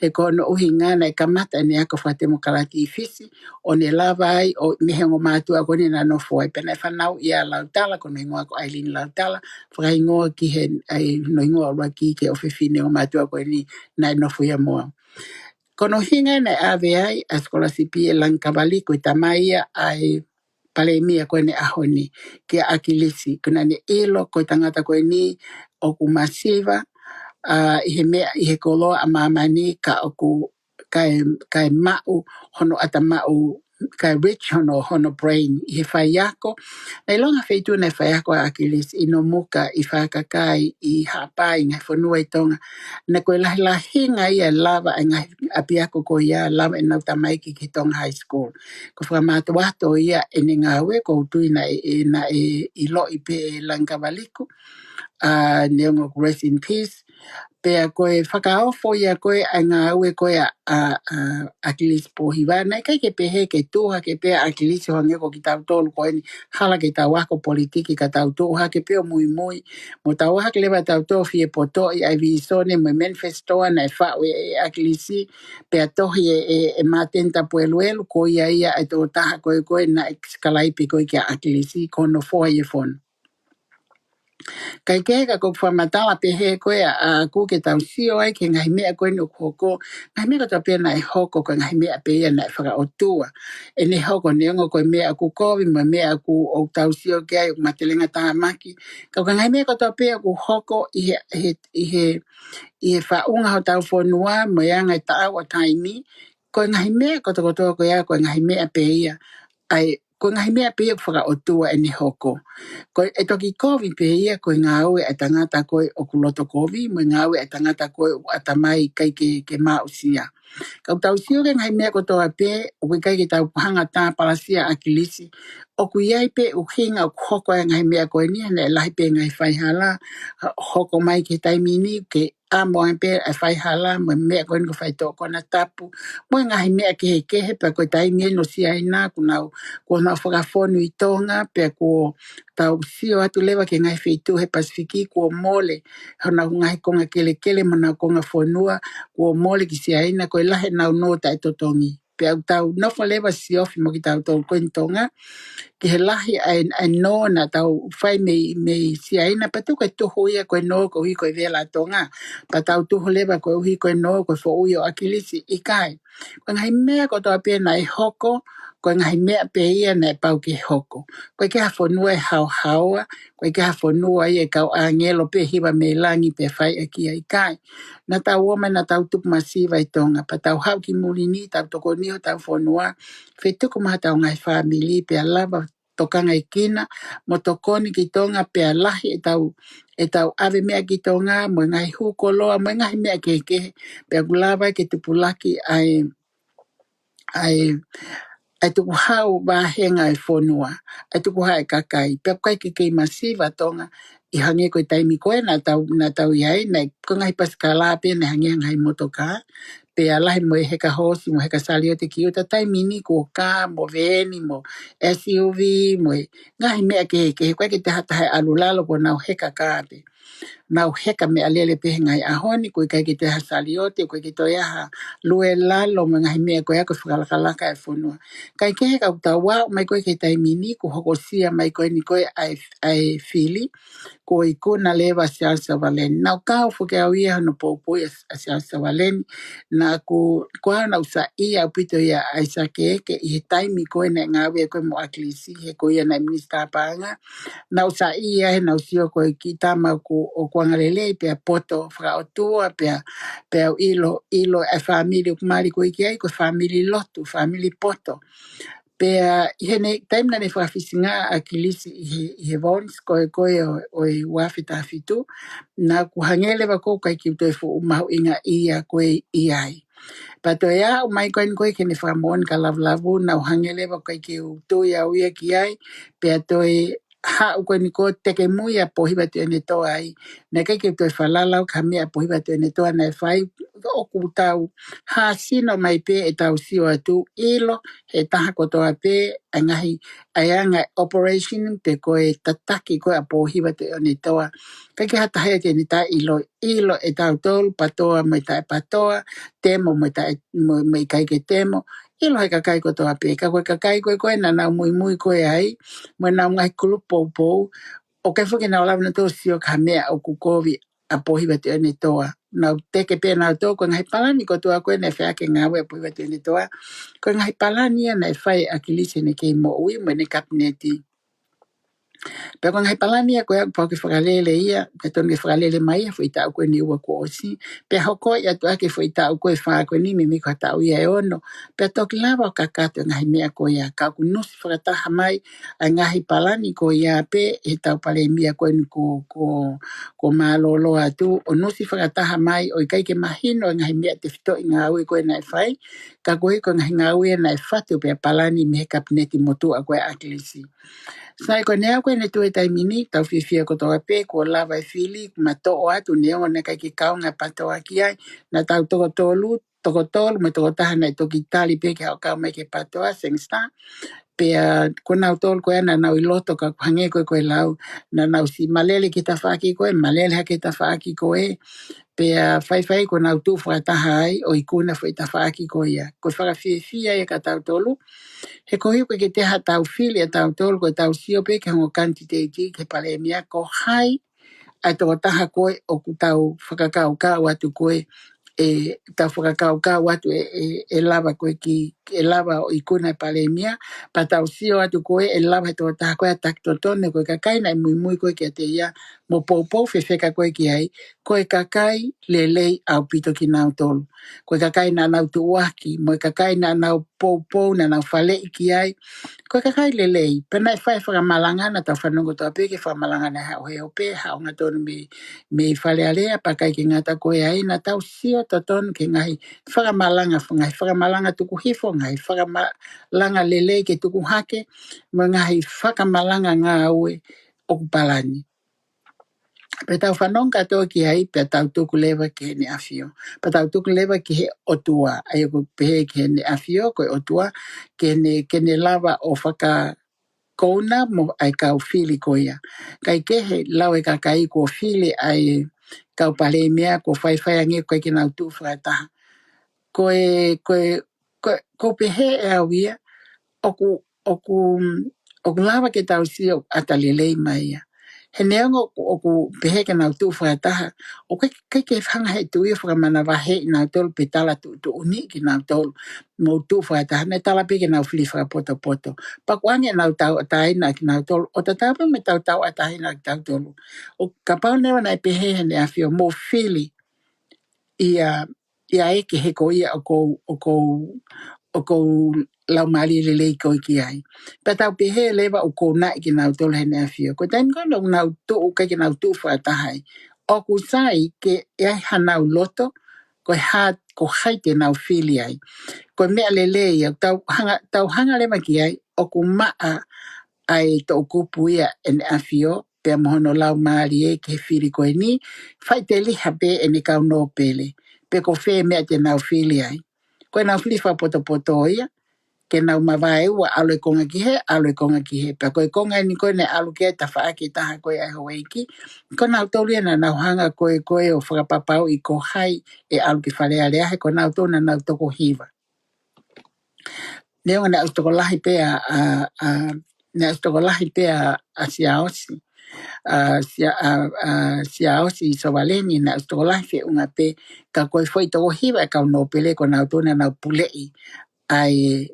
he ko hono ʻuhinga naʻe kamata ʻene ako fakatemokalati ʻi Fisi, ʻo ne lava ai ʻo mei he ongo mātuʻa ko eni naʻa na nofo ai, pea naʻe fanauʻi ʻa Lautala, ko hono hingoa ko ʻAilini Lautala, fakahingoa ki he, ʻa hono hingoa ʻuluaki ki he ʻofefine ongo mātuʻa ko eni naʻe nofo ia mo au. Ko hono ʻuhinga naʻe ʻave ai ʻa e sikolasipi ʻe Langikavaliku, ko e tamai ia ʻa e palēmia ko eni ʻo e ʻaho ni, kia ʻAkilisi, ko ʻene ʻilo ko e tangata ko eni ʻoku masiva, ʻa, ʻi he meʻa, ʻi he koloa ʻa māmani, ka ʻoku, kae, kae maʻu hono ʻata maʻu, kae rich hono, hono brain ʻi he faiako. Naʻe ʻilonga feituʻu naʻe faiako ai ʻa ʻAkilisi, ʻi Nomuka, ʻi Fakakai, ʻi Haʻapai, ngaahi fonua ʻi Tonga. Naʻe ko e lahilahinga ia ʻe lava ʻa e ngaahi ʻapiako ko ia, lava ʻenau tamaiki ki he Tonga High School. Ko e fakamātoato ia ʻene ngāue, ʻoku ou tui naʻe, ʻe, naʻe ʻiloʻi pē ʻe Langikavaliku, ʻa, neongo rest in peace. Pea ko e fakaofo ia ko ē ʻa e ngāue ko ē ʻa, ʻa, ʻa ʻAkilisi Pōhiva, naʻe ʻikai ke pehē ke tuʻu hake pē ʻa ʻAkilisi ʻo hangē ko kitautolu ko eni, hala ke tau ako politiki ka tau tuʻu hake pē ʻo muimui. Mo tau hake leva tautolu ʻo fie potoʻi ʻa e vīsone mo e manifesto naʻe faʻu ʻe, ʻe ʻAkilisi, pea tohi ʻe, ʻe, ʻe Māteni Tapueluelu, ko ia ia ʻa e tokotaha ko ē ko ē naʻe sikalaipe ko ē kia ʻAkilisi, ko hono foha ʻi he fono. Kae kehe ka ʻoku ou fakamatala pehē ko ē ʻa, ʻaʻaku ke tau sio ai ki he ngaahi meʻa ko eni ʻoku hoko, ngaahi meʻa kotoa pē naʻe hoko ko e ngaahi meʻa pē ia naʻe fakaʻotua. ʻEne hoko neongo ko e meʻa ʻoku kovi, mo e meʻa ʻoku, ʻoku tau sio ki ai ʻoku matelenga tāmaki. Ka ko e ngaahi meʻa kotoa pē ʻoku hoko ʻi he, he, ʻi he, ʻi he faʻunga hotau fonua, mo e anga e taʻau ʻo taimi, ko e ngaahi meʻa kotokotoa ko ia, ko e ngaahi meʻa pē ia. ʻA e, ko e ngaahi meʻa pē ia ʻoku fakaʻotua ʻene hoko. Ko e toki kovi pē ia, ko e ngāue ʻa e tangata ko ē ʻoku loto kovi, mo e ngāue ʻa e tangata ko ē ʻoku ʻatamai ʻikai ke, ke maʻusia. Ka ʻoku tau sio ki he ngaahi meʻa kotoa pē, ʻoku ʻikai ke tau hanga ʻo tāpalasia ʻAkilisi. ʻOku ʻi ai pē ʻuhinga ʻoku hoko ai e ngaahi meʻa ko eni, he naʻe lahi pē ngaahi faihala, hoko mai ki he taimi ni, ke ʻamu ai pē e faihala, mo e meʻa ko eni ko e faitoʻo konatapu, mo e ngaahi meʻa kehekehe, pea ko e taimi eni ʻo Siaina, kuo nau, kuo nau fakafonu ʻi Tonga, pea kuo tau sio atu leva ki he ngaahi feituʻu he Pasifiki, kuo mole honau ngaahi konga kelekele mo honau konga fonua, kuo mole ki Siaina, ko e lahi ʻenau nō taʻetotongi. Pea ʻoku tau nofo leva siofi mo kitautolu ko eni Tonga, ki he lahi ʻa e, ʻa e nō naʻa tau fai mei, mei Siaina, pea tuku e tuhu ia ko e nō koeʻuhi ko e vela ʻa Tonga, pea tau tuhu leva koeʻuhi ko e nō ko e foʻui ʻo ʻAkilisi, ʻikai. Ko e ngaahi meʻa kotoa pē naʻe hoko, ko e ngaahi meʻa pē ia naʻe pau ke hoko. ʻOku ʻikai ke ha fonua ʻe haohaoa, ʻoku ʻikai ke ha fonua ia ʻe kau ʻāngelo pē hiva mei langi pea fai ʻaki ia, ʻikai. Naʻa tau ō mai naʻa tau tupu masiva ʻi Tonga, pea tau haʻu ki muli ni, tau tokoni hotau fonua, fetuku mai hotau ngaahi fāmili, pea lava tokangaekina mo tokoni ki Tonga, pea lahi ʻetau, ʻetau ʻave meʻa ki Tonga, mo e ngaahi hū koloa, mo e ngaahi meʻa kehekehe, pea ʻoku lava ke tupulaki ʻa e, ʻa e, ʻa e tukuhau vāhenga ʻo e fonua, ʻa e tukuhau e kakai, pea ʻoku ʻikai ke kei masiva Tonga, ʻi hangē ko e taimi ko ē naʻa tau, naʻa tau ʻi ai, naʻe, ko e ngaahi pasikala pē naʻe hangē ha ngaahi motoka, pea lahi mo e heka hoosi, mo e heka saliote ki ʻuta, taimi ni kuo kā, mo veeni, mo S U V, mo e ngaahi meʻa kehekehe, ʻoku ʻikai ke te hata he ʻalu lalo kuo nau heka kā pē. Nau heka meʻalele pē he ngaahi ʻaho ni, ʻoku ʻikai ke te ha saliote, ʻoku ʻikai ke toe ʻi ai ha lue lalo mo e ngaahi meʻa ko ia ko e fakalakalaka e fonua. Kae kehe ka ʻoku tau aʻu mai ko ē ki he taimi ni, kuo hokosia mai ko eni ko ē ʻa e, ʻa e fili, ko e ikuna leva ʻa Siaosi Savaleni. Naʻa ku kau foki au ia hono poupou ʻa, ʻa Siaosi Savaleni. Naʻa ku, ko au naʻa ku saiʻia ʻaupito ia ʻa ʻAisake Eke ʻi he taimi ko ē naʻe ngāue ko ē mo ʻAkilisi, he ko ia naʻe minisitā paʻanga. Naʻa ku saiʻia he naʻa ku sio ko e kiʻi tama ʻoku, ʻoku angalelei pea poto fakaʻotua pea, pea u ʻilo, ʻilo e fāmili ʻoku mali ko ē ki ai, ko e fāmili lotu, fāmili poto. Pea ʻi heʻene taimi naʻa ne fakafisingaʻa ʻAkilisi ʻi he, ʻi he Vons ko ē ko ē ʻo, ʻo e ua afe taha fitu, naʻa ku hangē leva ʻoku ʻikai ke u toe fuʻu mahuʻingaʻia ko ē ʻi ai. Pea toe aʻu mai ko eni ko ē ki heʻene fakamoʻoni ka lavulavu, naʻa ku hangē leva ʻoku ʻikai ke u tui au ia ki ai, pea toe haʻu ko eni ko ē teke mui ʻa Pōhiva Tuʻiʻonetoa ai. Naʻe ʻikai ke u toe falala au ki ha meʻa ʻa Pōhiva Tuʻiʻonetoa naʻe fai, ʻoku tau hāsino mai pē ʻetau sio atu, ʻilo he taha kotoa pē ʻa e ngaahi, ʻa e anga e operation pe ko e tataki ko ē ʻa Pōhiva Tuʻiʻonetoa. ʻIkai ke ha taha ia te ne taʻeʻilo, ʻilo ʻe tautolu, PATOA mo e taʻe PATOA, temo mo e taʻe, mo, mo e ʻikai ke temo, ʻilo he kakai kotoa pē. Ka ko e kakai ko ē ko ē naʻa nau muimui ko ē ai, mo ʻenau ngaahi kulupu poupou, ʻoku ʻikai foki ke nau lava nautolu ʻo sio ki ha meʻa ʻoku kovi ʻa Pōhiva Tuʻiʻonetoa. Nau teke pē nautolu, ko e ngaahi palani kotoa ko ē naʻe fai ʻaki e ngāue ʻa Pōhiva Tuʻiʻonetoa, ko e ngaahi palani ia naʻe fai ʻe ʻAkilisi heʻene kei moʻui mo ʻene kapineti. Pea ko e ngaahi palani ia ko ē ʻoku pau ke fakalele ia, ke tonu ke fakalele mai ia he foʻi taʻu ko eni ʻe ua kuo ʻosi, pea hoko atu ʻaki e foʻi taʻu ko ē ʻe fā ko eni, meimei ko ha taʻu ia ʻe ono, pea toki lava ʻo kakato e ngaahi meʻa ko ia, ka ʻoku nusi fakataha mai ʻa e ngaahi palani ko ia pē ʻe he tau palēmia ko eni ko, ko, kuo mālōlō atu, ʻo nusi fakataha mai ʻo ʻikai ke mahino e ngaahi meʻa tefitoʻi ngāue ko ē naʻe fai, ka koeʻuhi ko e ngaahi ngāue naʻe fatu pea palani mei he kapineti motuʻa ko ē ʻa ʻAkilisi. Sai, ko e meʻa ko ē naʻe tuʻu he taimi ni, tau fiefia kotoa pē kuo lava e fili, ma toʻo atu neongo naʻe ʻikai ke kaunga e PATOA ki ai, naʻa tau toko tolu, toko tolu mo e tokotaha naʻe toki tali pē ke haʻu ʻo kau mai ki he PATOA, Sangster. Pea ko nautolu ko ē naʻa nau ʻi loto ka ʻoku hangē ko ē ko e lau, naʻa nau siʻi malele ki he tafaʻaki ko ē, malele hake ki he tafaʻaki ko ē, pea faifai kuo nau tuʻu fakataha ai ʻo ikuna e foʻi tafaʻaki ko ia. Ko e fakafiefia ia kia tautolu, he koeʻuhi ʻoku ʻikai ke toe ha tau fili ʻe tautolu, ko e tau sio pē ki he ongo kanititeiti ki he palēmia, ko hai ʻa e tokotaha ko ē ʻoku tau fakakaukau atu ko ē, ʻe tau fakakaukau atu ʻe, ʻe, ʻe lava ko ē ki, ʻe lava ʻo ikuna e palēmia, pea tau sio atu ko ē ʻe lava he tokotaha ko ē ʻa e taki totonu, ko e kakai naʻe muimui ko ē kiate ia, mo poupou fefeka ko ē ki ai, ko e kakai lelei ʻaupito kinautolu. Ko e kakai naʻa nau tuʻuaki, mo e kakai naʻa nau poupou, naʻa nau faleʻi ki ai. Ko e kakai lelei, pea naʻe fai e fakamalanga, naʻa tau fanongo kotoa pē ki he fakamalanga naʻe haʻu he ope, haʻu hangatonu mei, mei Fale Alea, pea ʻikai ke ngata ko ia ai, naʻa tau sio totonu ki he ngaahi fakamalanga, ngaahi fakamalanga tuku hifo, ngaahi fakamalanga lelei ke tuku hake, mo e ngaahi fakamalanga ngāue ʻoku palani. Pea tau fanongo kotoa ki ai, pea tau tuku leva ki heʻene ʻafio. Pea tau tuku leva ki he ʻOtua, ʻa ia ʻoku pehē ki heʻene ʻafio, ko e ʻOtua, ke ne, ke ne lava ʻo fakakouna mo ʻa e kau fili ko ia. Kae kehe, lau e kakai kuo fili ʻa e kau palēmia, kuo faifai ange ʻoku ʻikai ke nau tuʻu fakataha. Ko e, ko e, ko e, ʻoku pehē ʻe au ia, ʻoku, ʻoku, ʻoku lava ke tau sio ʻoku ʻata lelei mai ia. He neongo ʻoku, ʻoku pehē ke nau tuʻu fakataha, ʻoku ʻikai, ʻikai ke hanga he Tuʻi ʻo fakamanavahē kinautolu pe tala tuʻutuʻuni kinautolu, mou tuʻu fakataha, naʻe tala pē ke nau fili fakapotopoto. Pea ʻoku ʻange ʻenau tauʻatāina kinautolu, ʻo tatau pē mo ʻetau tauʻatāina kitautolu. ʻO kapau neongo naʻe pehē heʻene ʻafio, mou fili ia, ia ʻe ke he ko ia ʻoku ou, ʻoku ou, ʻoku ou laumālie lelei koe ki ai. Pea tau pehē leva ʻoku ou naʻi kinautolu heʻene ʻafio. Ko e taimi ko ē naʻa nau tuʻu, ʻikai ke nau tuʻu fakataha ai. ʻOku sai ke ʻi ai hanau loto, ko e hā, ko hai te nau fili ai. Ko e meʻa lelei ia, tau hanga, tau hanga leva ki ai, ʻoku maʻa ʻa e toʻukupu ia ʻene ʻafio, pea mo hono laumālie ki he fili ko eni, faʻiteliha pē ʻene kau nōpele, pe ko fē meʻa te nau fili ai. Ko ʻenau fili fakapotopoto ia, ke nau mavaeua ʻalu e konga ki hē, ʻalu e konga ki hē. Pea ko e konga eni ko ē naʻe ʻalu ki ai e tafaʻaki ʻe taha ko ē ʻa e houʻeiki, ko nautolu ia naʻa nau hanga ko ē, ko ē ʻo fakapapauʻi ko hai ʻe ʻalu ki Fale Alea, he ko nautolu naʻa nau toko hiva. Neongo naʻe ʻosi tokolahi pē ʻa, ʻa, ʻa, naʻe ʻosi tokolahi pē ʻa, ʻa Siaosi, ʻa, Sia-, ʻa, ʻa, Siaosi Sovaleni, naʻe ʻosi tokolahi feʻunga pē, ka ko e foʻi toko hiva e kau nōpele ko nautolu naʻa nau puleʻi ʻa e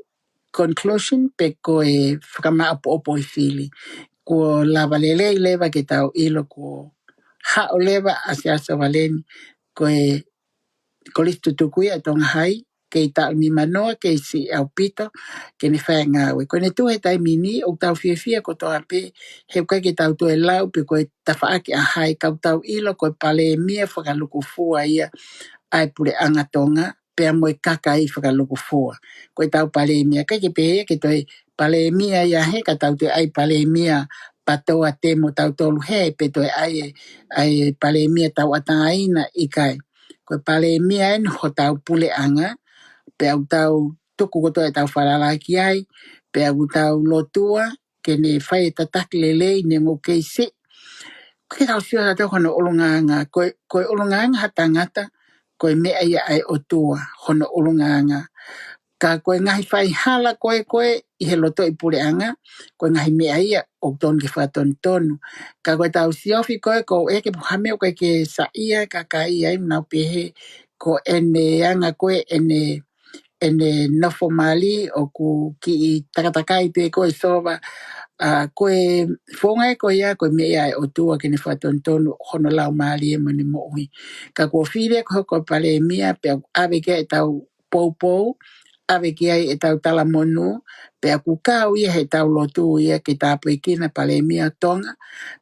conclusion pe ko e fakamāʻopoʻopo e fili. Kuo lava lelei leva ke tau ʻilo kuo haʻu leva ʻa Siaosi Sovaleni, ko e kolisi tutuku ia ʻa Tonga Hai, kei taʻu nimanoa, kei siʻi ʻaupito, ke ne fai e ngāue. Ko ʻene tuʻu he taimi ni, ʻoku tau fiefia kotoa pē, he ʻoku ʻikai ke tau toe lau pe ko e tafaʻaki ʻa hai, ka ʻoku tau ʻilo ko e palēmia fakalukufua ia ʻa e puleʻanga Tonga, pea mo e kakai fakalukufua. Ko ʻetau palēmia, ʻikai ke pehē ia ke toe palēmia ia hē, ka tau toe ʻai palēmia PATOA te mo tautolu hē, pe toe ʻai e, ʻai e palēmia tauʻatāina, ʻikai. Ko e palēmia eni hotau puleʻanga, pea ʻoku tau tuku kotoa ʻetau falala ki ai, pea ʻoku tau lotua, ke ne fai e tataki lelei neongo ʻoku kei siʻi. Ke tau sio atu hono ʻulungaanga, ko e, ko e ʻulungaanga ha tangata, ko e meʻa ia ʻa e ʻOtua, hono ʻulungaanga. Ka ko e ngaahi faihala ko ē ko ē ʻi he lotoʻi puleʻanga, ko e ngaahi meʻa ia ʻoku totonu ke fakatonutonu. Ka ko ʻetau siofi ko ē, ʻoku ou ʻeke pe ko e hā e meʻa ʻoku ʻikai ke saiʻia e kakai ai, nau pehē ko ʻene anga ko ē ʻene, ʻene nofo mali ʻoku kiʻi takatakai pē ko ē sova, ʻa, ko e founga ē ko ia, ko e meʻa ia ʻa e ʻOtua ke ne fakatonutonu hono laumālie mo ʻene moʻui. Ka kuo fili ē ke hoko ko e palēmia, pea ʻave ki ai ʻetau poupou, ʻave ki ai ʻetau talamonū, pea ʻoku kau ia heʻetau lotu ia ke tāpuekina e palēmia ʻo Tonga,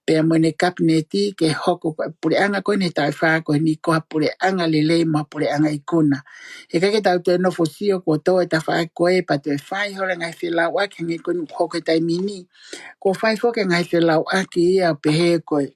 pea mo ʻene kapineti ke hoko ko e puleʻanga ko eni he taʻu ʻe fā ko eni ko ha puleʻanga lelei mo ha puleʻanga ikuna. He ʻikai ke tau toe nofo sio kuo tō e tafaʻaki ko ē pea toe fai holo e ngaahi felauʻaki hangē ko eni ʻoku hoko he taimi ni. Kuo fai foki e ngaahi felauʻaki ia ʻo pehē ko e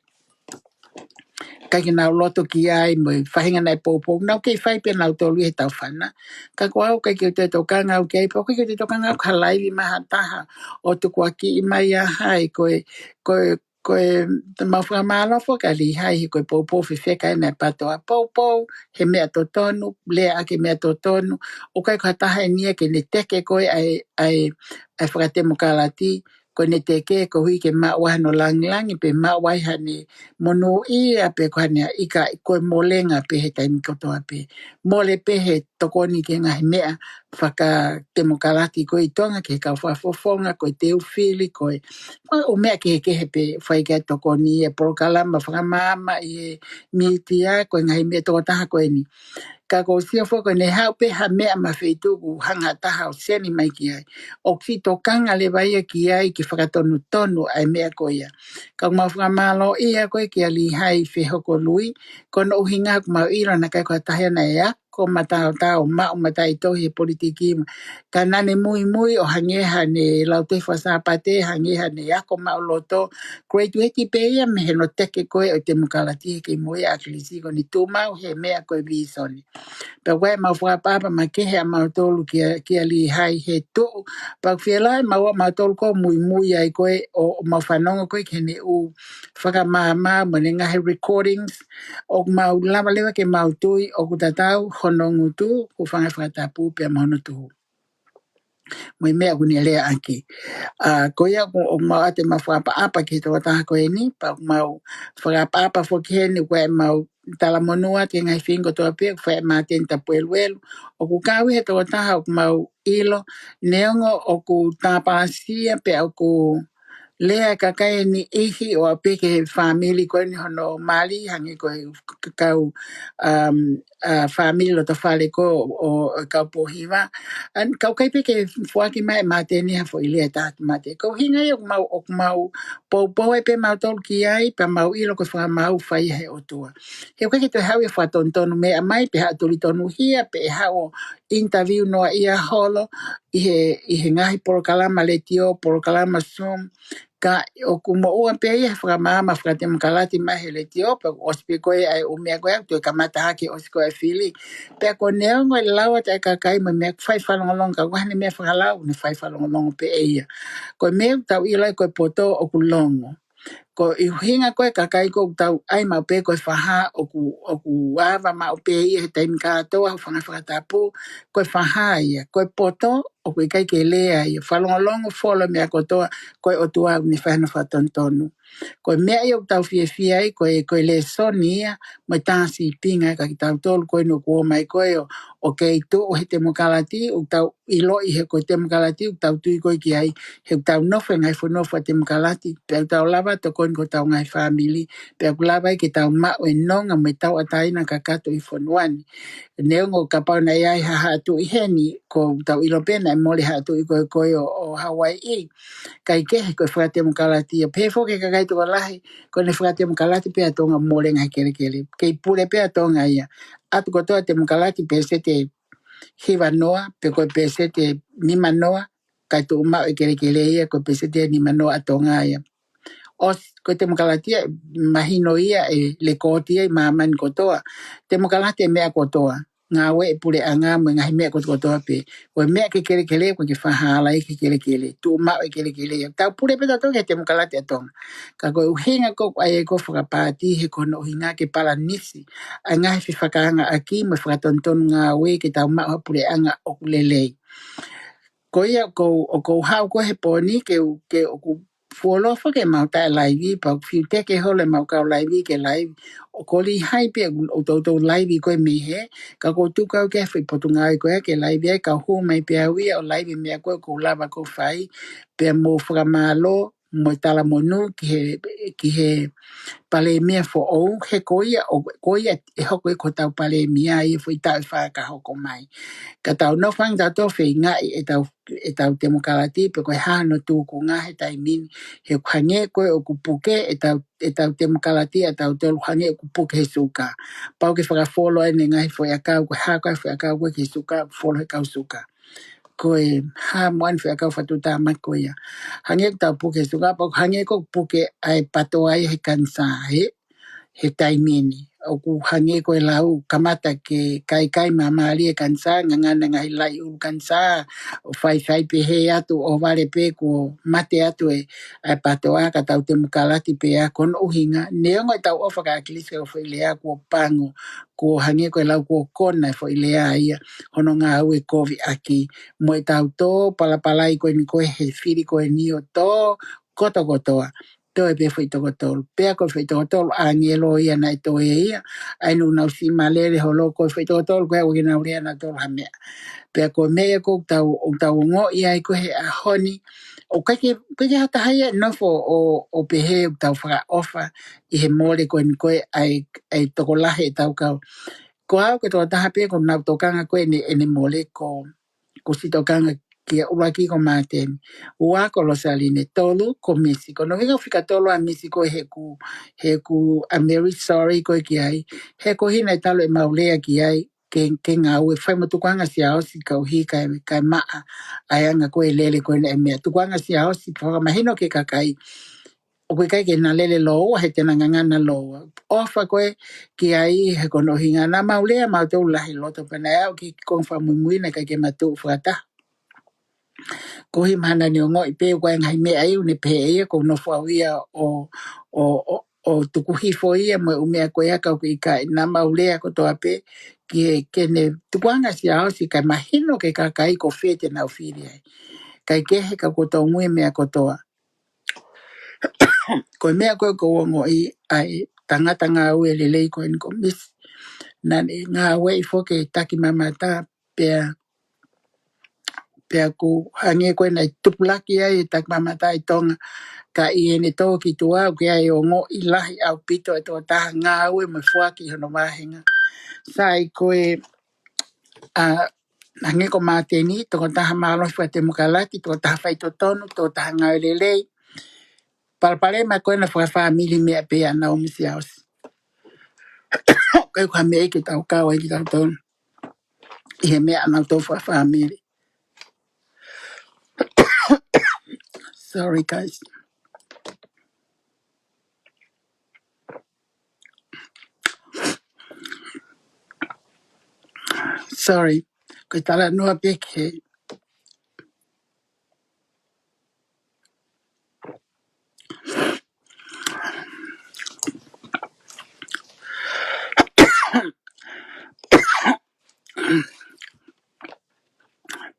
ʻikai ke nau loto ki ai mo e faʻahinga naʻe poupou, nau kei fai pē nautolu ia he tau fana. Ka ko au ʻikai ke u toe tokanga au ki ai, pe ʻoku ʻikai ke u toe tokanga au ki ha laivi mai ha taha ʻo tukuakiʻi mai ʻa hai, ko e, ko e, ko e, mau fakamālō foki ʻa Lihai he ko e poupou fefeka ʻena ʻa e PATOA, poupou he meʻa totonu, lea ʻaki e meʻa totonu, ʻoku ʻikai ko ha taha eni ia ke ne teke ko ē ʻa e, ʻa e, ʻa e fakatemokalati, ko ʻene teke koeʻuhi ke maʻu ai hano langilangi pe maʻu ai haʻane monūʻia pe ko haʻane ʻikai, ko e molenga pē he taimi kotoa pē. Mole pē he tokoni ki he ngaahi meʻa fakatemokalati ko ē ʻi Tonga ki he kau fakafofonga, ko e teu fili, ko e, ko e ʻū meʻa kehekehe pē fai ki ai e tokoni, e polokalama fakamaama ʻi he mītia, ko e ngaahi meʻa tokotaha ko eni. Ka ʻoku ou sio foki ko ʻene haʻu pē ha meʻa mei ha feituʻu ʻoku hanga ha taha ʻo seni mai ki ai, ʻoku siʻi tokanga leva ia ki ai ke fakatonutonu ʻa e meʻa ko ia. Ka ʻoku mau fakamālōʻia ko ē kia Lihai Fehokolui, ko hono ʻuhinga ʻoku mau ʻilo naʻe ʻikai ko ha taha ia naʻe ako mataotao maʻu mataʻitohi he politiki, ka naʻa ne muimui ʻo hangē haʻane lautohi faka-Sāpate, hangē haʻane ako maʻuloto, graduate pē ia mei hono teke ko ē ʻo e temokalati he kei moʻui ʻa ʻAkilisi, ko ʻene tuʻu maʻu he meʻa ko e vīsone. Pea ʻoku ʻi ai ʻemau fakaʻapaʻapa makehe ʻamautolu kia, kia Lihai he tuʻu, pea ʻoku fiemaʻu ʻe mautolu ko ē ʻo muimui ai ko ē ʻo, ʻo mau fanongo ko ē ki heʻene ʻū fakamaama mo ʻene ngaahi recordings, ʻoku mau lava leva ke mau tui ʻoku tatau hono ngutu, hūfanga he fakatapu pea mo hono tuhu mo e meʻa ʻoku ne leaʻaki. ʻA, ko ia ʻoku, ʻoku mau ʻoatu ʻemau fakaʻapaʻapa ki he tokotaha ko eni, pea ʻoku mau fakaʻapaʻapa foki heni, ʻoku ʻi ai ʻemau talamonū atu ki he ngaahi feinga kotoa pē ʻoku fai ʻe Māteni Tapueluelu. ʻOku kau ʻi he tokotaha ʻoku mau ʻilo, neongo ʻoku tāpalasia pea ʻoku lea e kakai ʻe niʻihi ʻo aʻu pē ki he fāmili ko eni hono mali, hangē ko e k-, kau, um, ʻa, fāmili loto fale ko ē ʻo, ʻo e kau pōhiva. ʻA, ka ʻoku ʻikai pē ke foaki mai ʻe Māteni ha foʻi lea ʻe taha ki Māteni. Ko e ʻuhinga ia ʻoku mau, ʻoku mau poupou ai pē mautolu ki ai, pea mau ʻilo ko e fakamaau fai ʻe he ʻOtua. He ʻoku ʻikai ke toe haʻu ia ʻo fakatonutonu meʻa mai, pe haʻu ʻo tuli tonuhia, pe haʻu ʻo interview noaʻia holo ʻi he, ʻi he ngaahi polokalama letiō, polokalama Zoom, ka ʻoku moʻua pē ia he fakamaama fakatemokalati mai he letiō, pea ʻosi pē ko ē ʻa e ʻū meʻa ko ē, toe kamata hake ʻosi ko ē ʻa e fili. Pea ko e neongo e lau atu ʻa e kakai mo e meʻa, fai fakalongolongo, ka ʻoku ʻi ai haʻane meʻa fakalau, ne fai fakalongolongo pē ʻe ia. Ko e meʻa ʻoku tau ʻilo ai ko e poto ʻoku longo. Ko e ʻuhinga ko ē kakai ko ē ʻoku tau ʻai maʻu pē ko e fahā ʻoku, ʻoku ava maʻu pē ia he taimi kātoa, hūfanga he fakatapu, ko e fahā ia, ko e poto ʻoku ʻikai ke lea ia, fakalongolongo, folo e meʻa kotoa, ko e ʻOtua ʻoku ne fai hano fakatonutonu. Ko e meʻa ia ʻoku tau fiefia ai, ko e, ko e lēsoni ia, mo e tā sīpinga ka kitautolu ko eni ʻoku ō mai ko ē ʻo, ʻo kei tuʻu he temokalati, ʻoku tau ʻiloʻi he ko e temokalati ʻoku tau tui ko ē ki ai, he ʻoku tau nofo he ngaahi fonua fakatemokalati, pea ʻoku tau lava ʻo tokoni ki hotau ngaahi fāmili, pea ʻoku lava ai ke tau maʻu e nonga mo e tauʻatāina kakato ʻi he fonua ni. Neongo kapau naʻe ʻi ai ha Haʻa Tuʻi heni, ʻoku tau ʻilo pē naʻe mole Haʻa Tuʻi ko ē ko ē ʻo, ʻo Hauaiʻi, kae kehe ko e fakatemokalati ia. Pehē foki e kakai tokolahi, ko ʻene fakatemokalati pē ʻa Tonga, mole ngaahi kelekele. Kei pule pē ʻa Tonga ia. ʻAtu kotoa temokalati peseti ʻe hiva noa, pe ko e peseti ʻe nima noa, kae tuʻu maʻu e kelekele ia, ko e peseti ʻe nima noa ʻa Tonga ia. ʻOsi, ko e temokalati ia, mahino ia ʻe lēkooti ia ʻi māmani kotoa. Temokalati e meʻa kotoa. Ngāue e puleʻanga mo e ngaahi meʻa kotokotoa pē. Ko e meʻa ki he kelekele, ko e ke fakahala ia ki he kelekele. Tuʻu maʻu e kelekele ia. Tau pule pē tautolu ki he temokalati ʻa Tonga. Ka ko e ʻuhinga ko ē ʻoku ʻai ai ko ē fakapaati he ko hono ʻuhinga ke palanisi ʻa e ngaahi fefakaangaʻaki mo e fakatonutonu ngāue ke tau maʻu ha puleʻanga ʻoku lelei. Ko ia ʻoku ou, ʻoku ou haʻu ko ē he pō ni ke u, ke ʻoku fuoloa foki ʻemau taʻe laivi, pea ʻoku fiu teke holo ʻemau kau laivi ke laivi. ʻOku ou Lihai pē ʻoku ou toutou laivi ko ē mei hē, ka ʻoku ou tuku au ki he foʻi potungāue ko ē ke laivi ai, ka u hū mai pē au ia ʻo laivi e meʻa ko ē ʻoku ou lava ko ē ʻo fai, pea mou fakamālō mo e talamonū ki he, ki he palēmia foʻou, he ko ia ʻo, ko ia ʻe hoko ia ko hotau palēmia ʻi he foʻi taʻu ʻe fā ka hoko mai. Ka tau nofo ange tautolu ʻo feingaʻi ʻetau, ʻetau temokalati, pe ko e hā hono tūkunga he taimi ni, he ʻoku hangē ko ē ʻoku puke ʻetau, ʻetau temokalati ʻatautolu hangē ʻoku puke he suka. Pau ke fakafolo ʻene ngaahi foʻi ʻakau, ko e hā ko ē foʻi ʻakau ko ē ki he suka, folo he kau suka. Ko e hā mo ʻene foʻi ʻakau fakatuʻutāmaki ko ia. Hangē ʻoku tau puke he suka, pea ʻoku hangē ko ē ʻoku puke ʻa e pato ai he kanisā, he, he taimi ni. ʻOku hangē ko e lau, kamata ke kaikai māmālie kanisā, ngangana ngaahi laʻi ʻulu kanisā, ʻo faifai pehē atu ʻo vale pē kuo mate atu e, ʻa e PATOA ka tau temokalati pē ā. Ko hono ʻuhinga, neongo ʻetau ʻofa kia Kilisi, ko e foʻi lea kuo pango, kuo hangē ko e lau kuo kona e foʻi lea ia, hono ngāue kovi ʻaki, mo ʻetau tō palapalai ko eni ko e he fili ko eni ʻo tō kotokotoa. Toe pē foʻi toko tolu. Pea ko e foʻi toko tolu ʻāngelo ia naʻe toe ia. ʻA ia naʻa nau siʻi mālele holo, ko e foʻi toko tolu ko e ʻoku ʻikai ke nau lea nautolu ha meʻa. Pea ko e meʻa ia ʻoku tau, ʻoku tau ongoʻi ai ko e he ʻaho ni. ʻOku ʻikai ke, ʻoku ʻikai ke ha taha ia ʻe nofo ʻo, ʻo pehē ʻoku tau fakaʻofa ʻi he mole ko eni ko e ʻa e, ʻa e tokolahi ʻetau kau. Ko au ko e tokotaha pē ʻoku nau tokanga ko eni ʻene mole ko, ko siʻi tokanga kia ʻuluaki ko Māteni. Ua ko Losaline, tolu ko Misi. Ko hono ʻuhinga fika tolu ʻa Misi ko e he ʻoku, he ʻoku I'm very sorry ko e ki ai. He ko e hina e talu ʻemau lea ki ai, ke, ke ngāue fai mo tukuʻanga Siaosi ka ʻuhi kae, kae maʻa ʻa e anga ko e lele ko eni e meʻa. Tukuʻanga Siaosi, fakamahino ki he kakai, ʻoku ʻikai ke na lele lōua, he te na ngangana lōua. ʻOfa ko e ki ai he ko hono ʻuhinga naʻa mau lea mautolu lahi loto pea naʻe aʻu ki he konga fakamuimui naʻe ʻikai ke ma tuʻu fakataha. Ko e hā mahalo naʻa ne ongoʻi pē ʻoku ʻi ai e ngaahi meʻa ia ʻoku ne pehē ʻe ia ʻoku ou nofo au ia ʻo, ʻo, ʻo, ʻo tuku hifo ia mo e ʻū meʻa ko ia ka ʻoku ʻikai, naʻa mau lea kotoa pē ki he, ke ne tukuʻanga Siaosi kae mahino ki he kakai ko fē te nau fili ai. Kae kehe ka ʻoku tau ngui e meʻa kotoa. Ko e meʻa ko ē ʻoku ou ongoʻi ʻa e tangata ngāue lelei ko eni ko Misi. Naʻa ne ngāueʻi foki e taki mamata pea, pea ʻoku hangē ko e naʻe tupulaki ai e taki mamata ʻi Tonga. Ka ʻi heʻene tō ki tuʻa ʻoku ʻi ai e ongoʻi lahi ʻaupito e tokotaha ngāue mo e foaki hono vāhenga. Sai ko e, ʻa, hangē ko Māteni, tokotaha mālohi fakatemokalati, tokotaha faitotonu, tokotaha ngāue lelei. Palopalema ko ena fakafāmili meʻa pē ʻa nautolu mo Siaosi. Ko e ʻuhinga meʻa ke tau kau ai kitautolu ʻi he meʻa ʻa nautolu fakafāmili. Sorry, guys. Sorry. Ko e talanoa pē ki he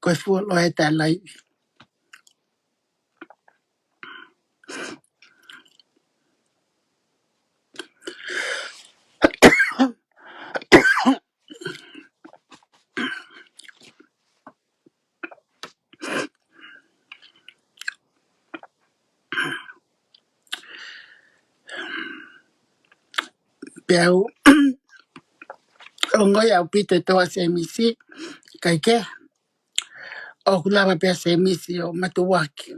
ko e fuoloa e talaivi. Pea u ongoʻi ʻaupito e tō ʻa Semisi, kae kehe ʻoku lava pē ʻa Semisi ʻo matuʻuaki.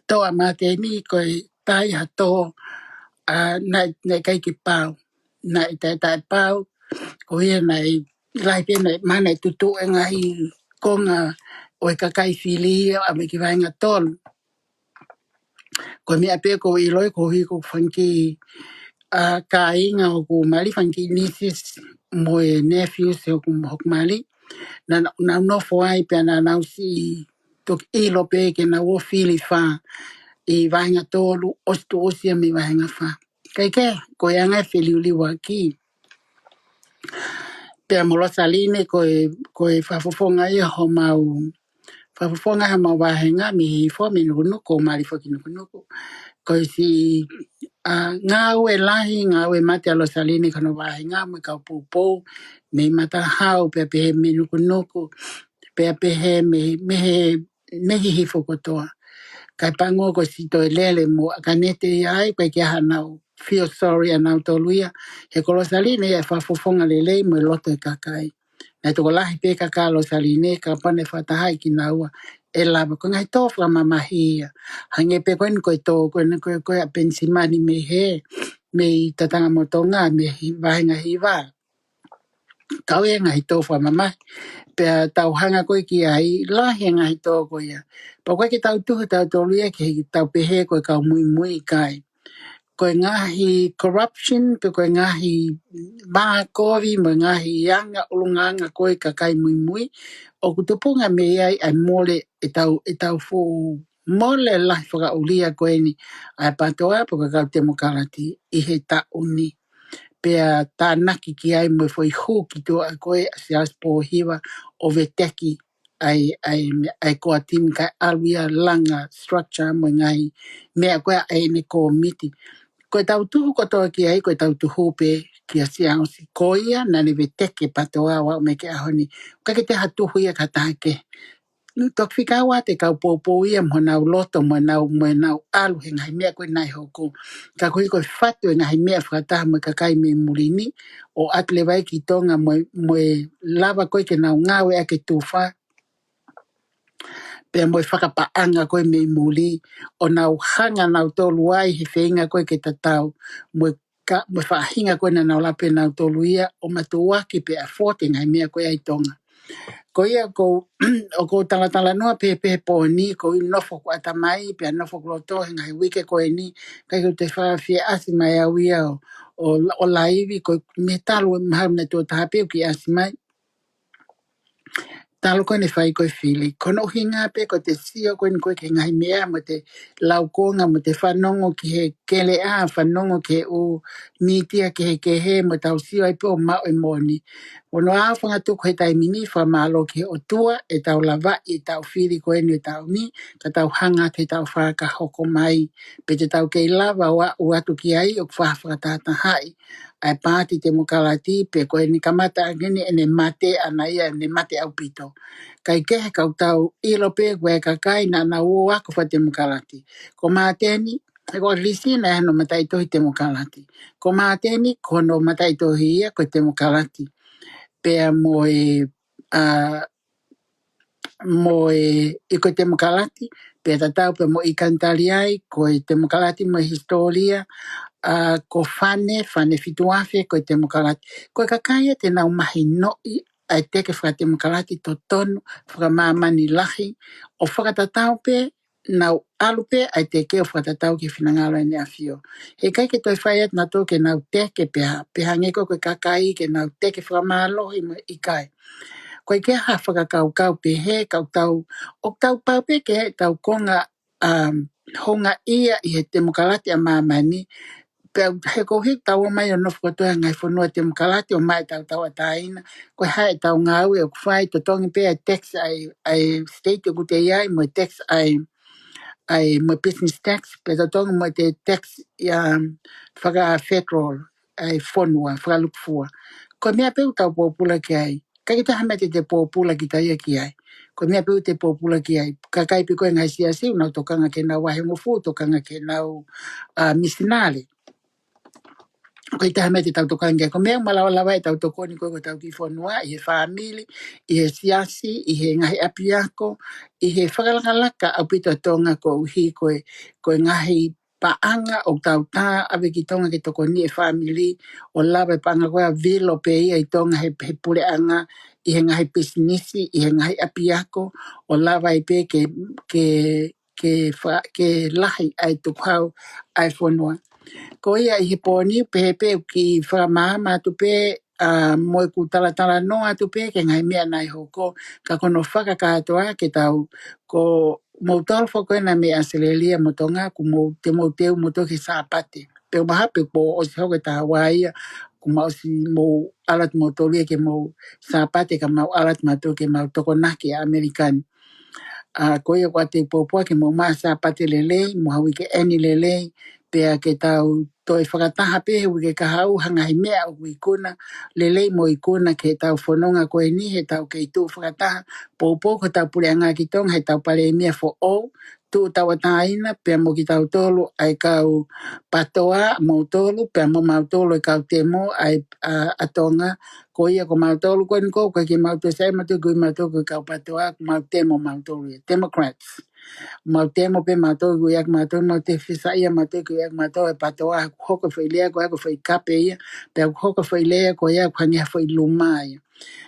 Tō ʻa Māteni ko e taʻe ha tō, ʻa, naʻe, naʻe ʻikai ke pau. Naʻe taʻe, taʻe pau, ko ia naʻe lahi pē naʻe, mahalo naʻe tutuʻu e ngaahi konga ʻo e kakai fili ʻo ʻave ki vahenga tolu. Ko e meʻa pē ʻoku ou ʻiloʻi ko e hiko fanga kiʻi, ʻa, kāinga ʻoku mali, fanga kiʻi nieces mo e nephews ʻoku, ʻoku mali. Naʻa, naʻa nau nofo ai pea naʻa nau siʻi toki ʻilo pē ke nau ō fili fā ʻi vahenga tolu, ʻosi tuʻusi ia mei vahenga fā. Kae kehe, ko e anga e feliuliuaki. Pea mo Losaline ko e, ko e fakafofonga ia homau, fakafofonga homau vahenga mei Hihifo, mei Nukunuku, ʻo mali foki Nukunuku. Ko e siʻi, ʻa, ngāue lahi, ngāue mate ʻa Losaline ki hono vahenga mo e kau poupou, mei Matahau, pea pehē mei Nukunuku, pea pehē mei, mei he, mei Hihifo kotoa. Kae pango ko e siʻi toe lele mo ʻAkanete ia ai, ʻoku ʻikai ke ʻi ai hanau feel sorry ʻa nautolu ia. He ko Losaline ia ʻe fakafofonga lelei mo e loto e kakai. Naʻe tokolahi pē kakai ʻa Losaline, kapau naʻe fakatahaʻi kinaua ʻe lava. Ko e ngaahi tō fakamamahi ia. Hangē pē ko eni ko e tō, ko eni ko e, ko e ʻa Penisimani mei he, mei Tatangamotonga, mei Hi-, vahenga hiva. Kau e ngaahi tō fakamamahi. Pea tau hanga ko ē ki ai, lahi e ngaahi tō ko ia. Pea ʻoku ʻikai ke tau tuhu tautolu ia ke tau pehē ko e kau muimui, ʻikai. ko e ngaahi corruption, pe ko e ngaahi mākovi, mo e ngaahi anga, ʻulungaanga ko ē kakai muimui, ʻoku tupunga mei ai ʻa e mole ʻetau, ʻetau fuʻu mole lahi fakaʻulia ko eni ʻa e PATOA pe ko e kau Temokalati ʻi he taʻu ni. Pea tānaki ki ai mo e foʻi hū ki tuʻa ko ē ʻa Siaosi Pōhiva ʻo veteki ʻa e, ʻa e, ʻa e core team kae ʻalu ia langa structure mo e ngaahi meʻa ko ē ʻa ʻene kōmiti. Ko ʻetau tuhu kotoa ki ai, ko ʻetau tuhu pē kia Siaosi. Ko ia naʻa ne veteki e PATOA ʻo aʻu mai ki he ʻaho ni. ʻIkai ke toe ha tuhu ia ki ha taha kehe. Toki fika ua te kau poupou ia mo honau loto mo ʻenau, mo ʻenau ʻalu he ngaahi meʻa ko ē naʻe hoko. Ka koeʻuhi ko e fatu e ngaahi meʻa fakataha mo e kakai mei muli ni, ʻo ʻatu leva ia ki Tonga mo e, mo e lava ko ē ke nau ngāueʻaki e tufa pea mo e fakapaʻanga ko ē mei muli, ʻo nau hanga nautolu ai he feinga ko ē ke tatau mo e ka, mo e faʻahinga ko ē naʻa nau lava pē nautolu ia ʻo matuʻuaki pea afford e ngaahi meʻa ko ē ʻa Tonga. Ko ia ʻoku ou, ʻoku ou talatalanoa pē, pē he pō ni, ʻoku ou nofo ʻoku ʻatamai, pea nofo ʻoku loto he ngaahi uike ko eni, ʻikai ke u toe faʻa fie ʻasi mai au ia ʻo, ʻo, ʻo laivi, ko e meʻa talu mahalo naʻe tuʻo taha pē ʻoku ʻasi mai. Talu ko eni e fai ko ē fili. Ko hono ʻuhinga pē ko ʻete sio ko eni ko ē ki he ngaahi meʻa mo ʻete laukonga mo ʻete fanongo ki he keleʻa, fanongo ki he ʻū mītia kehekehe mo tau sio ai pē ʻo maʻu e moʻoni. Ko hono ʻaofangatuku he taimi ni, fakamālō ki he ʻOtua ʻetau lavaʻi ʻetau fili ko eni ʻo e taʻu ni, ka tau hanga atu he taʻu fā ka hoko mai. Pe te tau kei lava ʻo aʻu atu ki ai ʻoku faʻa fakatahatahaʻi ʻa e Paati Temokalati, pe ko eni kamata ange ni ʻene mate ʻana ia, ʻene mate ʻaupito. Kae kehe ka tau ʻilo pē ko e kakai naʻa nau ō ako fakatemokalati. Ko Māteni, he ko ʻAkilisi naʻe hono mataʻitohi temokalati. Ko Māteni, ko hono mataʻitohi ia ko e temokalati. Pea mo e, ʻa, mo e, ʻi ko e temokalati, pea tatau pē mo ʻIkani Taliai, ko e temokalati mo e hisitōlia, ʻa, ko Fane, Fane Fituafe, ko e temokalati. Ko e kakai ia te nau mahinoʻi ʻa e teke fakatemokalati totonu, fakamāmani lahi, ʻo fakatatau pē, nau ʻalu pē ʻa e teke ʻo fakatatau ki he finangalo ʻEne ʻAfio. Heʻikai ke toe fai atu nautolu ke nau teke pea, pea hangē ko e kakai ke nau teke fakamālohi mo e ʻikai. Ko e ʻikai ha fakakaukau pehē, ka ʻoku tau, ʻoku tau pau pē ke tau konga, um, houngaʻia ʻi he temokalati ʻa māmani, pea he koeʻuhi tau ō mai ʻo nofo kotoa he ngaahi fonua temokalati ʻo maʻu ʻetau tauʻatāina, ko e hā ʻetau ngāue ʻoku fai, totongi pē ʻa e tax ʻa e, ʻa e state ʻoku te ʻi ai, mo e tax ʻa e, ʻa e, mo e business tax, pea totongi mo e tax ia, um, faka-federal, ʻa e fonua, fakalukufua. Ko e meʻa pē ʻoku tau pōpula ki ai. ʻIkai ke toe ha meʻa te te pōpula kita ia ki ai. Ko e meʻa pē ʻoku te pōpula ki ai. Kakai pē ko e ngaahi siasi, ʻoku nau tokanga ki heʻenau vahenofo, tokanga ki heʻenau, ʻa, misinale. ʻIkai toe ha meʻa te tau tokanga ki ai. Ko e meʻa ʻoku malava lava ʻetau tokoni ko ē ki hotau kiʻi fonua, ʻi he fāmili, ʻi he siasi, ʻi he ngaahi ʻapiako, ʻi he fakalakalaka ʻaupito ʻa Tonga koeʻuhi ko e, ko e ngaahi paʻanga ʻoku tau tā ʻave ki Tonga ke tokoniʻi e fāmili, ʻo lava e paʻanga ko ē ʻa vilo pē ia ʻi Tonga he, he puleʻanga, ʻi he ngaahi pisinisi, ʻi he ngaahi ʻapiako, ʻo lava ai pē ke, ke, ke fa-, ke lahi ʻa e tukuhau ʻa e fonua. Ko ia ʻi he pō ni pehē pē ʻoku ou kiʻi fakamaama atu pē, ʻa, mo ʻeku talatalanoa atu pē ki he ngaahi meʻa naʻe hoko, ka ko hono fakakātoa ke tau, ko moutolu foki ko ena mei ʻAositelēlia mo Tonga, ʻoku mou, te mou teu moutolu ki he Sāpate. Pea mahalo pē kuo ʻosi hoko e taha ua ia, kuo mau ʻosi mou ʻalu atu moutolu ia ke mou Sāpate ka mau ʻalu atu mautolu ke mau tokonaki ʻa ʻAmelika ni. ʻA, ko ia ʻoku ou ʻoatu e pōpoaki ke mou maʻu ha Sāpate lelei, mo ha uike ʻeni lelei, pea ke tau toe fakataha pē he uike kahaʻu ha ngaahi meʻa ʻoku ikuna, lelei mo ikuna ke tau fononga ko eni, he tau kei tuʻu fakataha, poupou ko hotau puleʻanga ki Tonga, he tau palēmia foʻou, tuʻu tauʻatāina, pea mo kitautolu ʻa e kau PATOA, moutolu, pea mo mautolu e kau temo, ʻa e, ʻa, ʻa Tonga, ko ia ko mautolu ko eni ko, ko e ke mautolu sai, mautolu ko, mautolu ko e kau PATOA, ko mau temo mautolu ia, Democrats. Mau temo pē mautolu ko ia, ko mautolu mau te fisaʻia, mautolu ko ia, ko mautolu e PATOA, ʻoku hoko e foʻi lea ko ia ko e foʻi kape ia, pea ʻoku hoko e foʻi lea ko ia ʻoku hangē ha foʻi luma ia.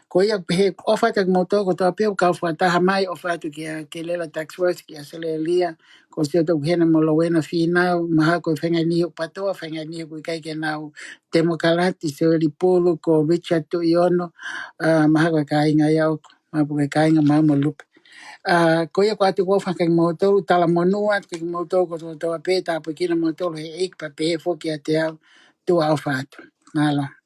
Ko ia pehē, ʻofa atu kia kimoutolu kotoa pē ʻoku kau fakataha mai, ʻofa atu kia Kelela Duckworth ki ʻAositelēlia, ko Siaosi Tokuhena mo Lowena Fīnau, mahalo ko e faʻahinga niʻihi ʻoku PTOA, faʻahinga niʻihi ʻoku ʻikai ke nau Temokalati, Seli Pulu, ko Richard Tuʻiono, ʻa, mahalo ko e kāinga ia ʻoku, mahalo ko e kāinga Mau mo Lupe. ʻA, ko ia ʻoku ou ʻofa atu kia kimoutolu, talamonū atu kia kimoutolu kotoa pē, tāpuekina kimoutolu ʻe he ʻEiki pea pehē foki kiate au, tuʻa ʻofa atu. Mālō.